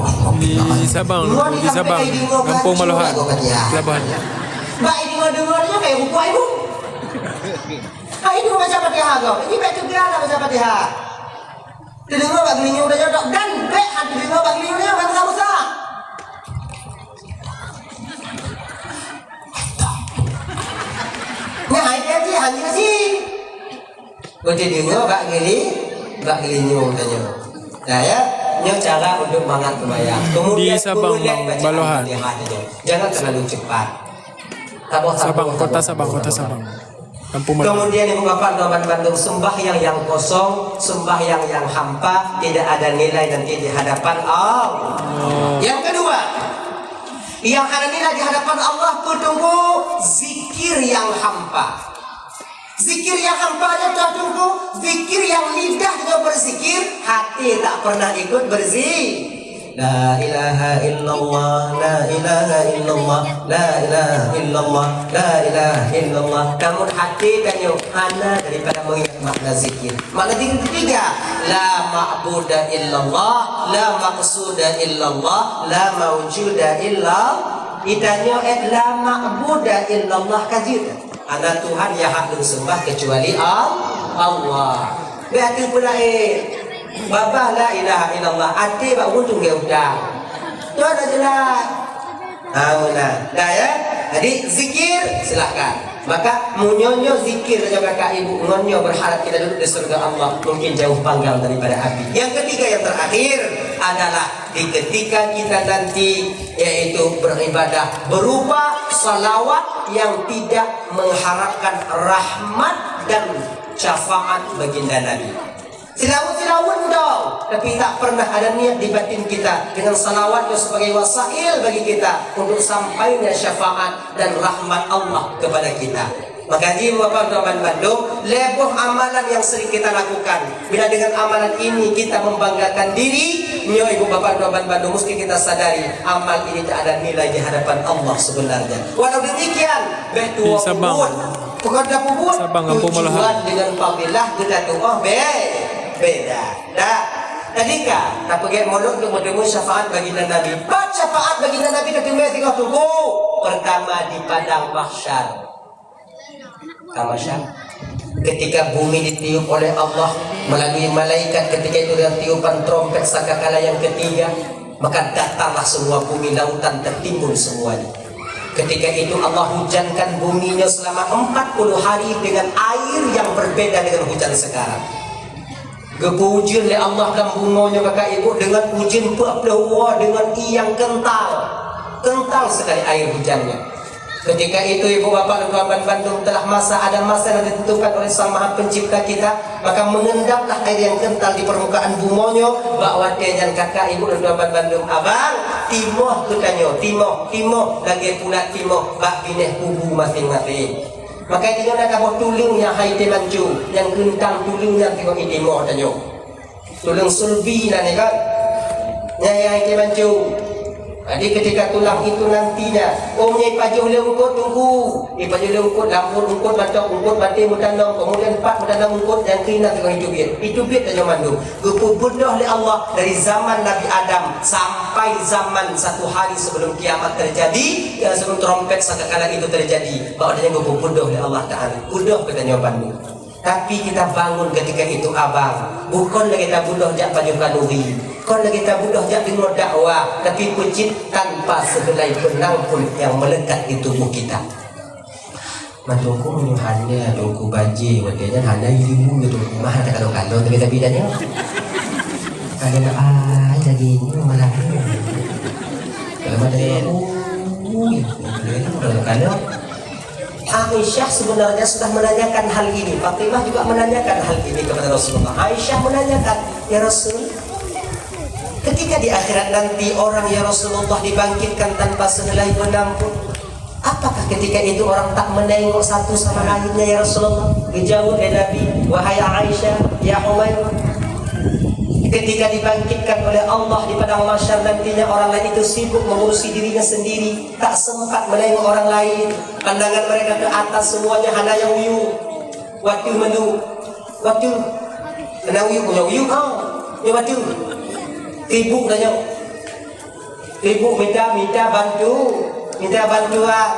Alhamdulillah. Di Sabang, di Sabang, Kampung Malahan, Pelabuhan. Bak ini deungoe-deungoe nyoe kaya buku ibu. Hai, deungoe baca Fatihah gob. Ini baik juga lah baca Fatihah. Teudeungoe bak geulinyueng tanyoe dan bèk han teudeungoe bak geulinyueng tanyoe, bangsa Musa. Nyan hai kaji, han kaji. Beuteudeungoe bak geuli-, bak geulinyueng tanyoe. Nah, ya, nyoe cara untuk mangat seumayang. Kemudian, di Sabang, Bang, baca Balohan. Al-Fatihah tanyoe. Jangan terlalu cepat. Sabang, Kota Sabang, Kota Sabang. Kampung Melayu. Kemudian, Ibu Bapak, teman-teman, sembahyang yang kosong, sembahyang yang hampa, tidak ada nilai nanti di hadapan Allah. Oh. Yang kedua, yang hana nilai di hadapan Allah, peue teungku, zikir yang hampa. Zikir yang hampa nyoe, peue teungku, zikir yang lidah nyoe berzikir, hati tak pernah ikut berzi-, La ilaha illallah, la ilaha illallah, la ilaha illallah, la ilaha illallah. Namun hati tanyoe hana daripada mengingat makna zikir. Makna zikir ketiga, la ma'buda illallah, la maqsuda illallah, la maujuda illallah. Itanyoe, eh, la ma'buda illallah ka jeuet. Hana Tuhan nyang hak lôn seumbah keucuali Al-, Allah. Bèk ateueh peulaén. Babah la ilaha illallah, até bak ureueng tunggé utang. Nyoe na jeulaih. Ha, meunan. Dah, ya? Jadi, zikir, silahkan. Maka, meunyoe nyoe zikir, nyoe kakak ibu, ngon nyoe berharap kita duduk di surga Allah, mungkin jauh panggang daripada api. Yang ketiga, yang terakhir adalah di ketika kita nanti, yaitu beribadah berupa salawat yang tidak mengharapkan rahmat dan syafaat baginda Nabi. Silawat-silawat dong, tapi tak pernah ada niat di batin kita dengan salawat itu sebagai wasail bagi kita untuk sampainya syafaat dan rahmat Allah kepada kita. Maka, Ibu Bapak, teman-teman bandum, lhèe boh amalan yang sering kita lakukan. Bila dengan amalan ini kita membanggakan diri, nyoe Ibu Bapak, teman-teman bandum, mesti kita sadari, amal ini tak ada nilai di hadapan Allah sebenarnya. Walau demikian, bèk tuwoe peubuet, peugah dah peubuet, tujuan dengan fadilah geutanyoe bè-, beda. Dah. Tadi kan, tapeugèt mulod untuk meuteumeue syafaat baginda Nabi. Pat syafaat baginda Nabi teuteumé singoh teungku? Pertama di padang mahsyar. Tamasya. Ketika bumi ditiup oleh Allah melalui malaikat, ketika itu dengan tiupan trompet sangkakala yang ketiga, maka datarlah semua bumi, lautan tertimbun semuanya. Ketika itu Allah hujankan buminya selama empat puluh hari dengan air yang berbeda dengan hujan sekarang. Geupeuujeuen lé Allah lam bumoe nyoe, kakak ibu, deungon ujeuen peuet ploh uroe deungon ié nyang keuntal. Keuntal sekali air hujannya. Ketika itu, ibu bapak dan tuan-tuan bandum, telah masa, ada masa yang ditentukan oleh Sang Maha Pencipta kita, maka mengendaplah air yang kental di permukaan bumoe nyoe, bak watèe nyan kakak ibu dan tuan-tuan bandum, abang, timoh geutanyoe, timoh, timoh lagèe pulat timoh bak binéh kubu maséng-maséng. Maka di nyoe na saboh tuleueng nyang hai teumancu, nyang keuntang tuleueng nyan sigoe ié timoh tanyoe. Tuleueng sulbi nan nyan kan. Nyang hai teumancu. Jadi ketika tulang itu nantinya, oh, meunyoe ipajoh lé eungkôt teungku, ipajoh lé eungkôt, lampôh eungkôt, mantong eungkôt, maté meutanong, kemudian pat meutanong eungkôt, nyang keunan sigoe iteubiet. Iteubiet tanyoe mandum. Geupeubeudôh lé Allah dari zaman Nabi Adam sampai zaman satu hari sebelum kiamat terjadi, ya, sebelum trompet sangkakala itu terjadi, bahwa dia geupeubeudôh lé Allah Taala. Beudôh geutanyoe bandum. Tapi kita bangun ketika itu, abang. Bukon lagèe tabeudôh jak pajoh khanuri. Kon lagèe tabeudôh jak deungoe dakwah, tapi peucit tanpa sehelai benang pun yang melekat di tubuh kita. Mantong ku meunyoe hana, Teungku, bajèe, watèe nyan hana ileumèe, Teungku, mah hana takalon-kalon, tapi, tapi tanyoe. Ada nak ai lagi ni malam ni. Kalau ada, ui, kalau Aisyah sebenarnya sudah menanyakan hal ini. Fatimah juga menanyakan hal ini kepada Rasulullah. Aisyah menanyakan, "Ya Rasul, ketika di akhirat nanti orang, ya Rasulullah, dibangkitkan tanpa sehelai benang pun, apakah ketika itu orang tak menengok satu sama lainnya, ya Rasulullah?" Dijawab oleh Nabi, "Wahai Aisyah, ya Humairah, ketika dibangkitkan oleh Allah di padang mahsyar nantinya, orang lain itu sibuk mengurusi dirinya sendiri, tak sempat menengok orang lain. Pandangan mereka ke atas, semuanya hana nyang uyuek. Watèe meunyoe, watèe hana uyuek, meunyoe uyuek, ha, nyoe watèe sibuk tanyoe." Ibu minta, minta bantu, minta bantuan.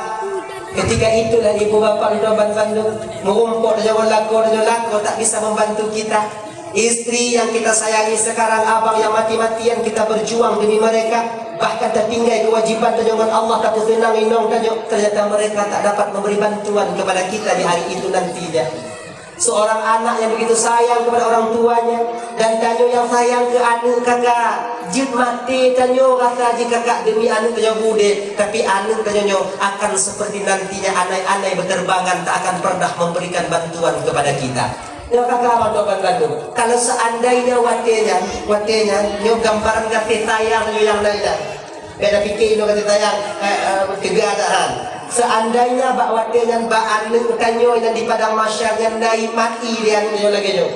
Ketika itulah ibu bapak minta bantuan tu. Merumpok tanyoe lakoe, tanyoe lakoe tak bisa membantu kita. Istri yang kita sayangi sekarang, abang yang mati-matian kita berjuang demi mereka, bahkan tertinggal kewajiban tanyoe ngon Allah, tapi seunang inong tanyoe, ternyata mereka tak dapat memberi bantuan kepada kita di hari itu nantinya. Seorang anak yang begitu sayang kepada orang tuanya, dan tanyoe nyang sayang keu aneuk kakak, jeuet maté tanyoe rasa jih kakak demi aneuk tanyoe beudeh, tapi aneuk tanyoe nyoe akan seperti nantinya anai-anai berterbangan, tak akan pernah memberikan bantuan kepada kita. Nyoe kakak bantu-bantu. Kalau seandainya watèe nyan, watèe nyan, nyoe gambaran gaséh sayang nyoe nyang na inan. Bèk tapike inoe kata sayang, eh, eh, teuga that han. Seandainya bak watèe nyan bak aneuk tanyoe nyang di padang mahsyar nyan na imat ie lé aneuk tanyoe lagèe nyoe.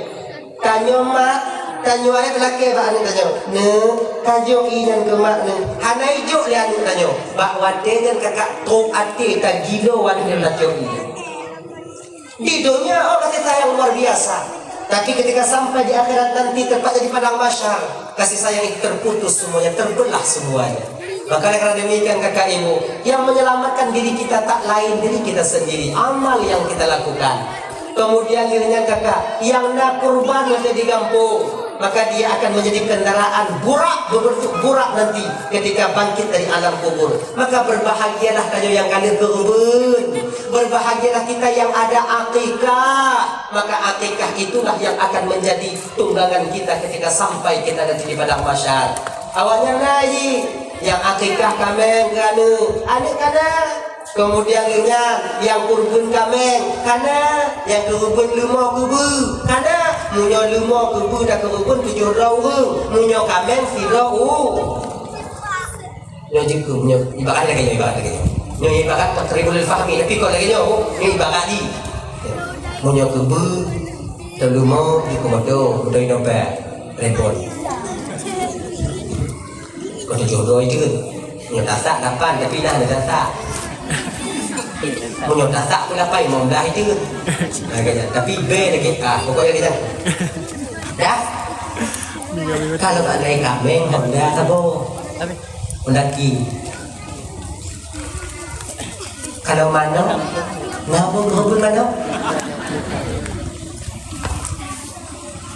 Tanyoe mak, tanyoe ayah lakèe bak aneuk tanyoe, "Neuk, kajok ie nyan keu mak neuk." Hana ijok lé aneuk tanyoe. Bak watèe nyan kakak trôk até tagilo aneuk nyan tacok ie. Di dunia, oh, kasih sayang luar biasa. Tapi ketika sampai di akhirat nanti, tepatnya di padang mahsyar, kasih sayang itu terputus semuanya, terbelah semuanya. Maka oleh karena demikian, kakak ibu, yang menyelamatkan diri kita tak lain diri kita sendiri, amal yang kita lakukan. Kemudian dirinya kakak, yang na kurban nanti di kampung, maka dia akan menjadi kendaraan burak, berbentuk burak nanti ketika bangkit dari alam kubur. Maka berbahagialah tanyoe nyang ka lheueh keureubeuen. Berbahagialah kita yang ada akikah, maka akikah itulah yang akan menjadi tunggangan kita ketika sampai kita nanti di padang mahsyar. Awaknyan na jih, nyang akikah kaméng keu aneuk, aneuk ka na. Kemudian nyan, nyang keureubeuen kaméng ka na, nyang keureubeuen leumo keubeue ka na. Meunyoe leumo keubeue dan keureubeuen tujoh droe ureueng, meunyoe kaméng sidroe u- Nyoe jeuet keu, nyoe ibarat lagèe nyoe, ibarat lagèe nyoe. Nyoe ibarat taqribul fahmi, tapi kon lagèe nyoe, nyoe ibarat jih. Meunyoe keubeue, teuleumô, jeuet keu moto, moto inong pèng, repot. Kon tujoh droe jeuet. Nyoe tasak lapan, tapi nah ada tasak. Meunyoe tasak pun lapan, lima belas jeuet. Nah, kata, tapi bèk lagèe, ah, pokoknya kita. Dah? Kalau tak naik kaméng, Honda saboh. Honda King. Kalau manok, na boh keureubeuen manok.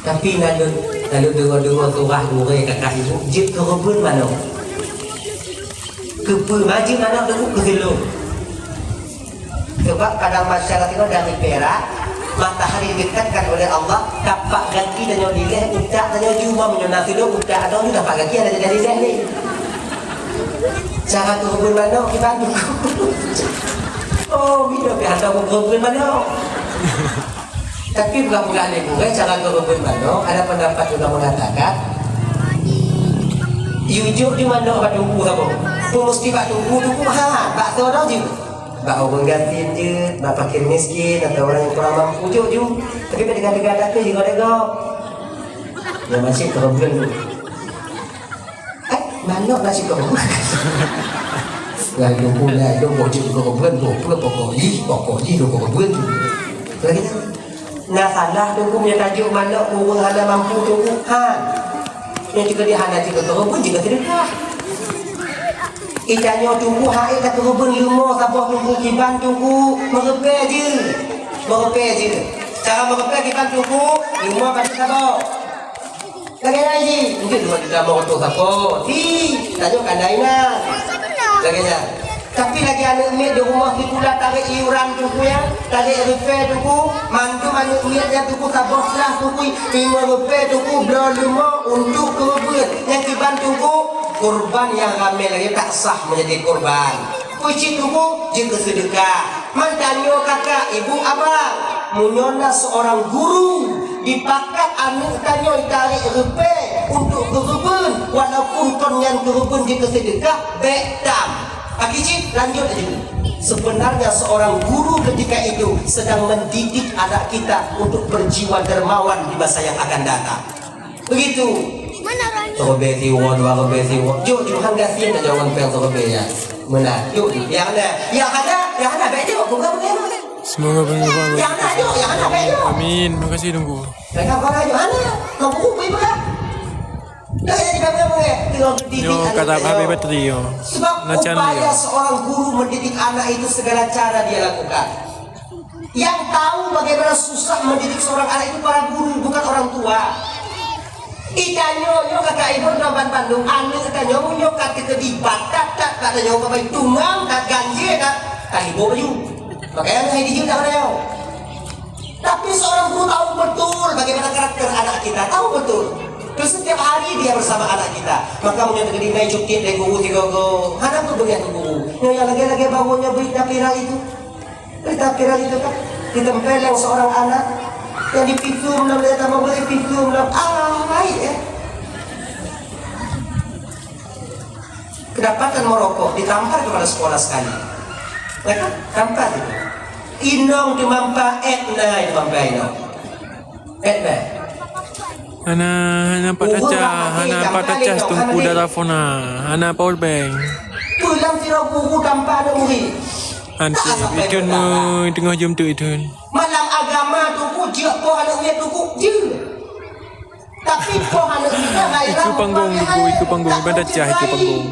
Tapi lalu, lalu deungoe-deungoe surah gurèe kakak ibu, jeuet keureubeuen manok. Keupeue ma jeuet manok teungku? Keu silop. Sebab padang mahsyar nyoe dari Perak, matahari didekatkan oleh Allah, tapak gaki tanyoe lilèh, utak tanyoe ju, meunyoe na sidroe utak droe ju, tapak gaki hana jadi lilèh lé. Cara keureubeuen manok kiban tu. Oh, minong pih hana keureubeuen manok. Tapi bukan-bukan lé gurèe, cara keureubeuen manok, ada pendapat juga mengatakan, yue jok ju manok bak teungku saboh. Pun mesti bak teungku, teungku ha, bak soe droe ju. Bak ureueng gasien jeuet, bak fakir miskin, atau orang yang kurang mampu, jok ju. Tapi bèk teuga-teuga takheun jih ngon lé gob. Nyan masih keureubeuen tu. Eh, manok nasi keureubeuen. Nyan lôn pun, nyan lôn pun jeuet keureubeuen, pokok jih, pokok jih lôn keureubeuen tu. Lagèe nyan. Na salah teungku meunyoe tajok manok ureueng hana mampu teungku? Han. Nyoe jeuet keu di hana jeuet keu keureubeuen, jeuet keu seudeukah. Ita nyoe teungku hai takeureubeuen leumo saboh teungku kiban teungku, meureupèe jeuet. Meureupèe jeuet. Cara meureupèe kiban teungku, leumo padum saboh. Lagèe nyan jih, mungkin dua juta lima ratus sapo. Ti, tanyoe kan na inan. Lagèe nyan. Tapi lagèe aneuk miet di rumoh sikula tarek iuran Teungku ya, tarek reupèe Teungku, mandum aneuk miet nyan Teungku saboh slah Teungku, lima reupèe Teungku bloe leumo untuk keureubeuen. Nyang kiban Teungku, kurban nyang ramè lagèe tak sah meunjadi kurban. Peue cit Teungku, jeuet keu seudeukah. Man tanyoe kakak, ibu, abang, meunyoe na seorang guru dipakat aneuk tanyoe tarek reupèe untuk keureubeuen, walaupun kon nyan keureubeuen jeuet keu seudeukah, bèk tam. Aki cit, lanjut laju. Sebenarnya seorang guru ketika itu sedang mendidik anak kita untuk berjiwa dermawan di masa yang akan datang. Begitu. Mana Rani? Seureubèe siwoe, dua reubèe siwoe. Jok, jok, hana gasien dah jawaban pèng seureubèe nyan. Meunan. Jok, jok. Nyang hana, nyang hana, nyang hana bèk jok, bukan, bukan. Semoga penumpang Nyang hana, jok, nyang hana bèk jok. Amin. Terima kasih, Teungku. Mereka bukan jok, hana. Kau buku, beri pegang. Dah jadi pegang, pegang. Tengok gedidik Nyoe anak kata tengok. Habis bateri, yo. Sebab Macam upaya dia. Seorang guru mendidik anak itu segala cara dia lakukan. Yang tahu bagaimana susah mendidik seorang anak itu para guru, bukan orang tua. Itanyoe nyoe kakak ibu ban bandum aneuk tanyoe nyoe ka teukeudi batat that, kat tanyoe pabai tungang that, ganjil that, ka hibur baju. Makanya hai dijeuet dah tanyoe. Tapi seorang guru tahu betul bagaimana karakter anak kita, tahu betul. Terus setiap hari dia bersama anak kita. Maka meunyoe teukeudi mai cukit lé guru tiga go, hana pun begitu guru. Nyoe yang lagi-lagi bawonnya beri tapira itu. Tapi lagi tu kan, ditempeleng seorang anak yang dipisum dalam, dia tambah boleh pisum dalam, ah, baik, eh. Kedapatan merokok, ditampar kepala sekolah sekali. Ya kan? Tampar itu. Inong dimampa, eh, nah, dimampa inong. Eh, nah. Hana, hana pat Uhur tacah, lah, hana mati, pat jam tacah kali Teungku tu, Darafona. Hana power bank. Pulang sira guru tanpa ada murid. Hanti, Tak sampai Idun pula. Mu teungoh jeuem tu Idun. Malam agama tu ku jeuet poh aneuk miet tu ku jeuet. Tapi poh aneuk kita gairah Itu panggung, Ibu, itu panggung. Iban tacah itu panggung.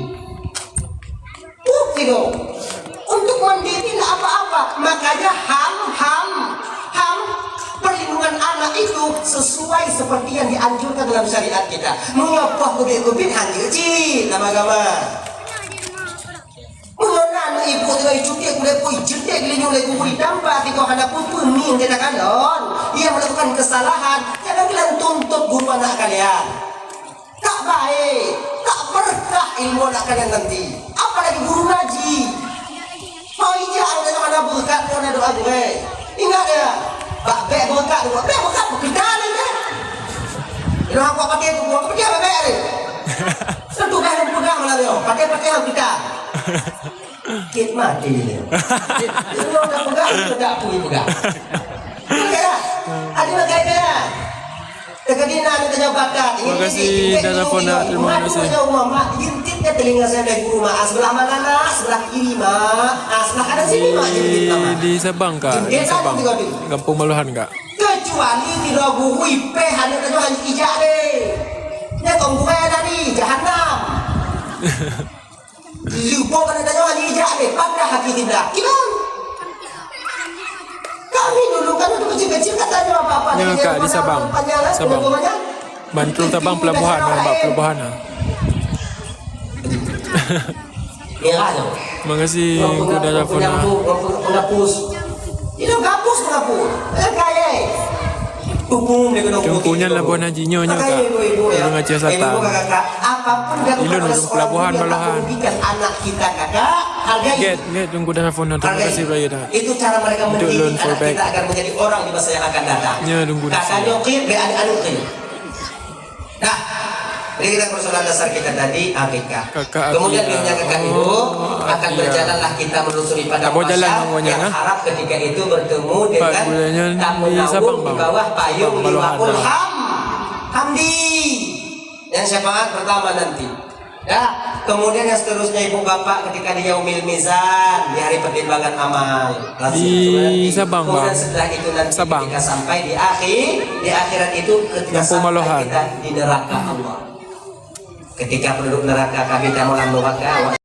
Bukti dong. Untuk mandiri nggak apa-apa. Makanya ham, ham, ham perlindungan anak itu sesuai seperti yang dianjurkan dalam syariat kita. Meunyoe poh keubiet-keubiet hanjeuet cit nama agama. Meunyoe na aneuk ibu tinggai cuti, kulét pui jeuet geulinyueng lé guru ditampa, tiga hana peue-peue mieng gata kalon, ia melakukan kesalahan, jangan kalian tuntut guru anak kalian. Tak baik, tak berkah ilmu anak kalian nanti. Apalagi guru ngaji. Mau ija ada hana berkat, hana doa gurèe. Ingat ya, bak bèk berkat, bèk berkat berkat ni ya. Dah aku pakai tu, aku pakai bèk ni. Tentu dah yang pegang malam ni, pakai-pakai kita. Kit mati dia. Dia nak pegang, dia tak pun pegang. Okey lah. Ada pakai dia. Terkena nak tanya bakat. Terima kasih, Dara Fona. Terima kasih. Mak, jentitnya telinga saya dari guru, Mak. Ah, sebelah mana, Nak? Sebelah kiri, Mak. Ah, sebelah kanan sini, Mak. Jentitlah, Mak. Di Sabang, Kak. Di Sabang. Kampung Maluhan, Kak. Kecuali tidak guru ipeh aneuk tanyoe hana ijak deh. Nya kong gurèe tadi, jahanam. Leuboh aneuk tanyoe hana ijak deh, padah haki tidak. Kiban? Kami dulu kan waktu kecil-kecil kata nyoe apa-apa. Nya, Kak, di Sabang. Sabang. Bantul Sabang pelabuhan, bak pelabuhan. Merah tu. Terima kasih, Teungku Darafona. Penghapus. Itu hapus, penghapus. Eh, kaya. Hukum dia kena hukum. Teungku nyan labuhan haji nyoe, nyoe, Kak. Ureueng Aceh Selatan. Apapun yang Ilun, ureueng pelabuhan, Balahan. Anak kita, Kakak, hargai. Get, get, Teungku Darafona. Terima kasih, Raya, dah. Itu cara mereka mendidik anak kita agar menjadi orang di masa yang akan datang. Ya, Teungku Darafona. Kakak nyoe, be aneuk-aneuk ni. Nah, jadi kita persoalan dasar kita tadi, akikah. Kemudian, akhirnya, kakak ibu, akhirnya, akan berjalanlah kita menelusuri padang mahsyar yang harap ketika itu bertemu dengan tamu-tamu di bawah payung Liwaul Ham-, Hamdi. Yang syafaat pertama nanti. Ya, kemudian yang seterusnya ibu bapak ketika di Yaumil Mizan, di hari pertimbangan amal. Di Sabang, Bang. Kemudian setelah itu nanti ketika sampai di akhir, di akhirat itu ketika sampai kita di neraka Allah. Ketika penduduk neraka kami dalam neraka,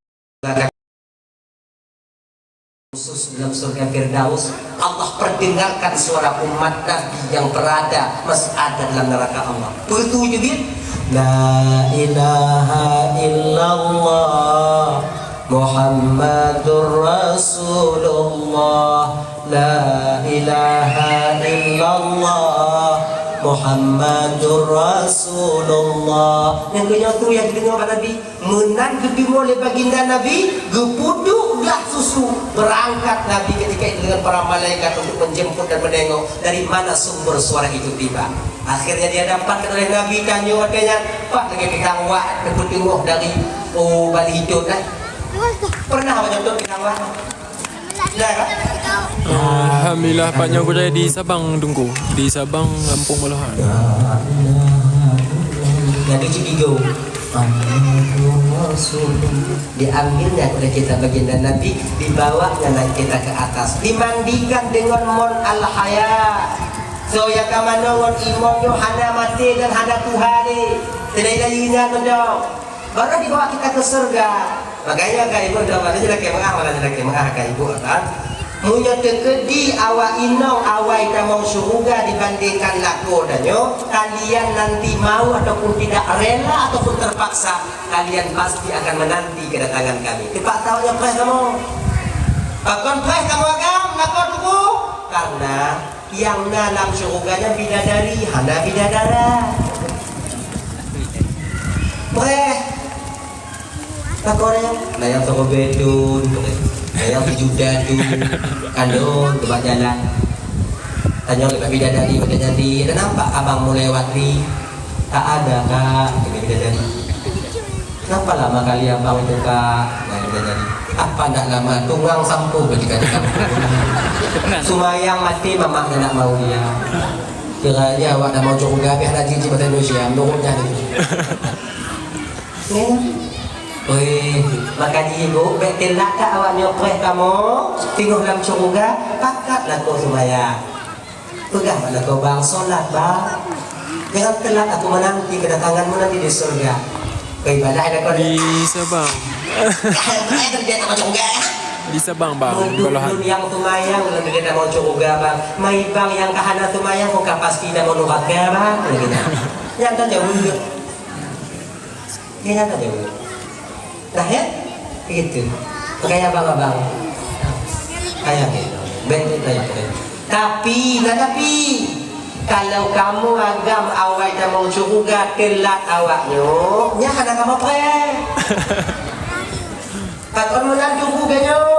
khusus dalam surga Firdaus, Allah perdengarkan suara umat Nabi yang berada, masih ada dalam neraka Allah. Begitu juga, La ilaha illallah. Muhammadur Rasulullah, la ilaha illallah, Muhammadur Rasulullah. Nyang keunyoe tu nyang geudeungoe bak Nabi, meunan geudeungoe lé baginda Nabi, geupeuduek glah susu, beurangkat Nabi ketika itu dengan para malaikat untuk menjemput dan menengok dari mana sumber suara itu tiba. Akhirnya dihadapkan oleh Nabi, tanyoe watée nyan, pat lagée bintang wak teupeuteungoh dari, oh, bali hitot, eh. Pernah awak nyoe bintang wak? Dah, kan? Alhamdulillah, Pak Nyoe Gurée di Sabang, Teungku. Di Sabang, Gampông Balohan. Jadi, cik Igo. Diambilnya oleh kita baginda Nabi, dibawanya naik kita ke atas, dimandikan dengan mon al-haya. So, ya ka manoe ngon imong nyoe hana maté dan hana tuha lé. Teunaila yeunya mendong. Baru dibawa kita ke surga. Makanya ka ibu dah pada je laki mengah, malah je laki mengah ka ibu kan. Meunyoe teukeudi awak inong awai tamong syuruga dibandingkan lakoe tanyoe, kalian nanti mau ataupun tidak, rela ataupun terpaksa, kalian pasti akan menanti kedatangan kami. Tepak tahu nyang preh kamoe. Pakon preh kamoe agam, lakoe tuku? Karena nyang na lam syuruga nyan bidadari, hana bidadara. Preh. Lakoe nyan, na nyang siribèe thon, na nyang sijuta thon, kandong teubak jalan. Tanyong lé bidadari, bidadari, "Ada nampak abang meulewat ni?" "Tak ada, Kak," kata bidadari. "Kenapa lama kali abang itu, Kak?" Nah, bidadari. "Apa ndak lama? Tungang sampôh ketika di kampung. Sumayang maté, mamaknya ndak mau dia. Kiranya awak dah mau syuruga, biar lagi cik bahasa Indonesia, menurutnya ni." Oi, maka jibu, bèk teulat that awak nyoe preh kamoe, teungoh lam syuruga, pakat lakoe sumayang. Peugah bak lakoe, "Bang, solat, Bang. Jangan telat, aku menanti kedatanganmu nanti di surga." Keu ibadah ada kau. Di Sabang. Di Sabang, Bang. Untuk Balohan. Nyang sumayang, lôn geutanyoe mau syuruga, Bang. Mai, Bang, nyang ka hana sumayang, kok ka pasti dah mau nuraka, Bang. Nyang tajaweueb. Nyang tajaweueb. Nah, ya? Begitu. Makanya abang-abang. Kayak gitu. Betul, betul. Tapi, nah, tapi, kalau kamoe agam awai tamong syuruga teulat awak nyoe, nyan hana kamoe preh. Pakon meunan syuruga nyoe?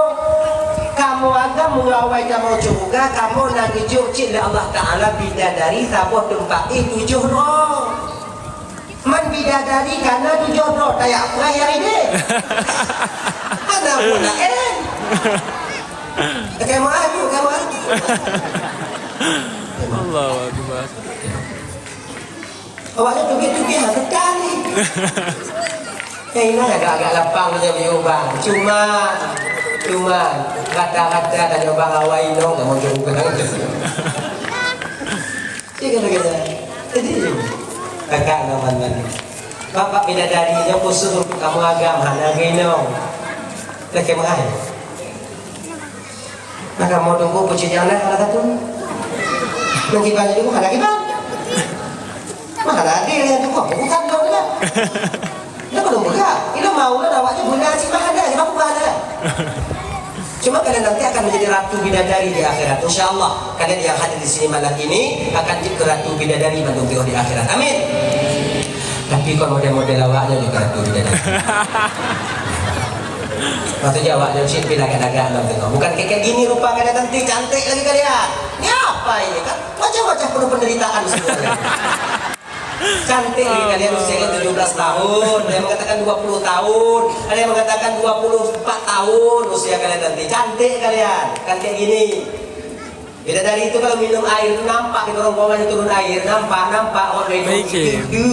Kamoe agam meunyoe awai tamong syuruga, kamoe na geujok cit lé Allah Taala bidadari saboh teumpat éh tujoh droe. Man bidadari ka na tujoh droe tajak preh nyang idéh. Hana pun laén. Keumaha tu, keumaha. Allahu Akbar. Awaknyan teubiet-teubiet hana teuka ni. Eh, inan agak-agak lapang macam ni, bang. Cuma, cuma, rata-rata dah nyoba awai inong, tak mau jumpa. Cik kata-kata, jadi, kakak lawan mana? Bapak bidadari nyoe khusus untuk kamoe agam, hana geuinong. Lagèe meu'ah. Nah, kamoe tunggu peucit nyang na, hana satu. Nang kiban dulu, hana kiban. Mah hana adil nyang tunggu, bukan dong lah. Dah belum peugah. Ila mau lah awaknya guna cik mah ada, sebab bukan ada. Cuma kalian nanti akan menjadi ratu bidadari di akhirat. Insya Allah, kalian yang hadir di sini malam ini akan jadi ratu bidadari mandum di akhirat. Amin. Tapi kon model-model awaknya juga ratu bidadari. Maksudnya awaknya cik pun lagak-lagak dalam tengok. Bukan kayak gini rupa kalian nanti, cantik lagi kalian. Ini apa ini kan? Wajah-wajah penuh penderitaan semuanya. Cantik ni kalian usia tujuh belas tahun, ada yang mengatakan dua puluh tahun, ada yang mengatakan dua puluh empat tahun usia kalian nanti. Cantik kalian, kan kayak gini. Bidadari itu kalau minum air itu nampak di kerongkongannya turun air, nampak, nampak orang itu. Oke. Itu, itu.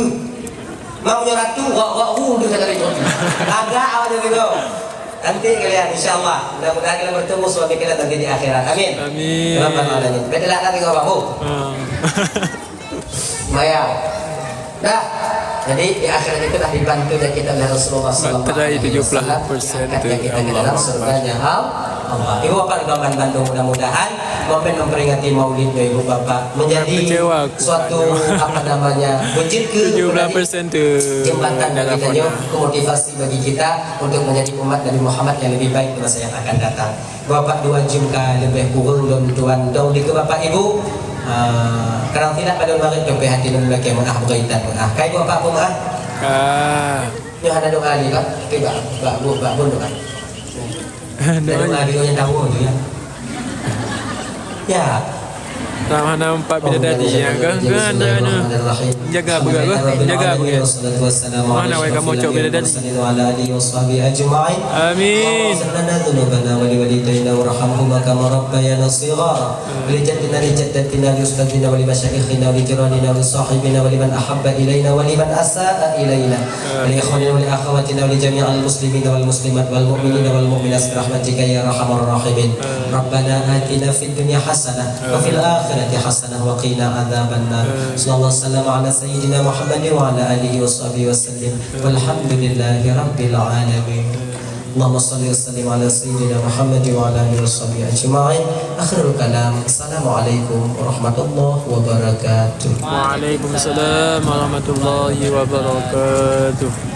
Mau nyoe ratu, wak, wak, hu, tu saya kata itu. Agak awak jadi tu. Cantik kalian, insya Allah. Mudah-mudahan kalian bertemu suami kalian nanti di akhirat. Amin. Amin. Rabbal alamin. Beda lah nanti kau bahu. Ah. Bayar. Dah. Jadi, di akhirat itu dah dibantu dan kita oleh Rasulullah sallallahu alaihi wasallam. Baterai tujuh belas persen diangkat tu, kita ke dalam Allah. Surganya Allah. Ibu bapak ibu bandung, mudah-mudahan Momen memperingati Maulid nyoe, Ibu Bapak, menjadi suatu, apa namanya, beujeuet keu jembatan bagi kita nyoe, keu motivasi bagi kita untuk menjadi umat Nabi Muhammad yang lebih baik di masa yang akan datang. Bapak dua jam ka leubeh kureueng lôn tuan dong dikeue Bapak Ibu. Ah, kadang tidak pada marit tu pih hati lôn lakée meu'ah beuintan meu'ah. Kai Bapak peumeu'ah? Ah. Nyoe hana doa lé, Pak. Tapi bak, bak, bak, bak, bak, bak, bak. Doa lé. Doa lé, doa lé, doa lé. Ya. Tam hana empat bidadari, ya, kan? Kan, anu, jaga beugah, kan? Jaga beugah. Mana wai kamoe cok bidadari? Wa ala alihi wa sahbihi ajma'in. Amin. Allahumma ighfir lana dzunubana wa liwalidayna warhamhuma kama rabbayana shighara. Wa li jaddina, li jaddatina, li ustadzina, wa li masyayikhina, wa li jiranina, wa li sahibina, wa liman ahabba ilaina, wa liman asa'a ilaina. Wa li ikhwanina wa li akhawatina wa li jami'il muslimina wal muslimat wal mu'minina wal mu'minat bi rahmatika ya arhamar rahimin. Rabbana atina fid dunya hasanah wa fil akhirati hasanah wa qina adzabannar. Sallallahu wasallam ala sayyidina Muhammadin wa ala alihi wa sahbihi wa sallim. Walhamdulillahi rabbil alamin. Allahumma shalli wa sallim ala sayyidina Muhammad wa ala alihi wa sahbihi ajma'in. Akhirul kalam. Assalamualaikum warahmatullahi wabarakatuh. Waalaikumsalam warahmatullahi wabarakatuh.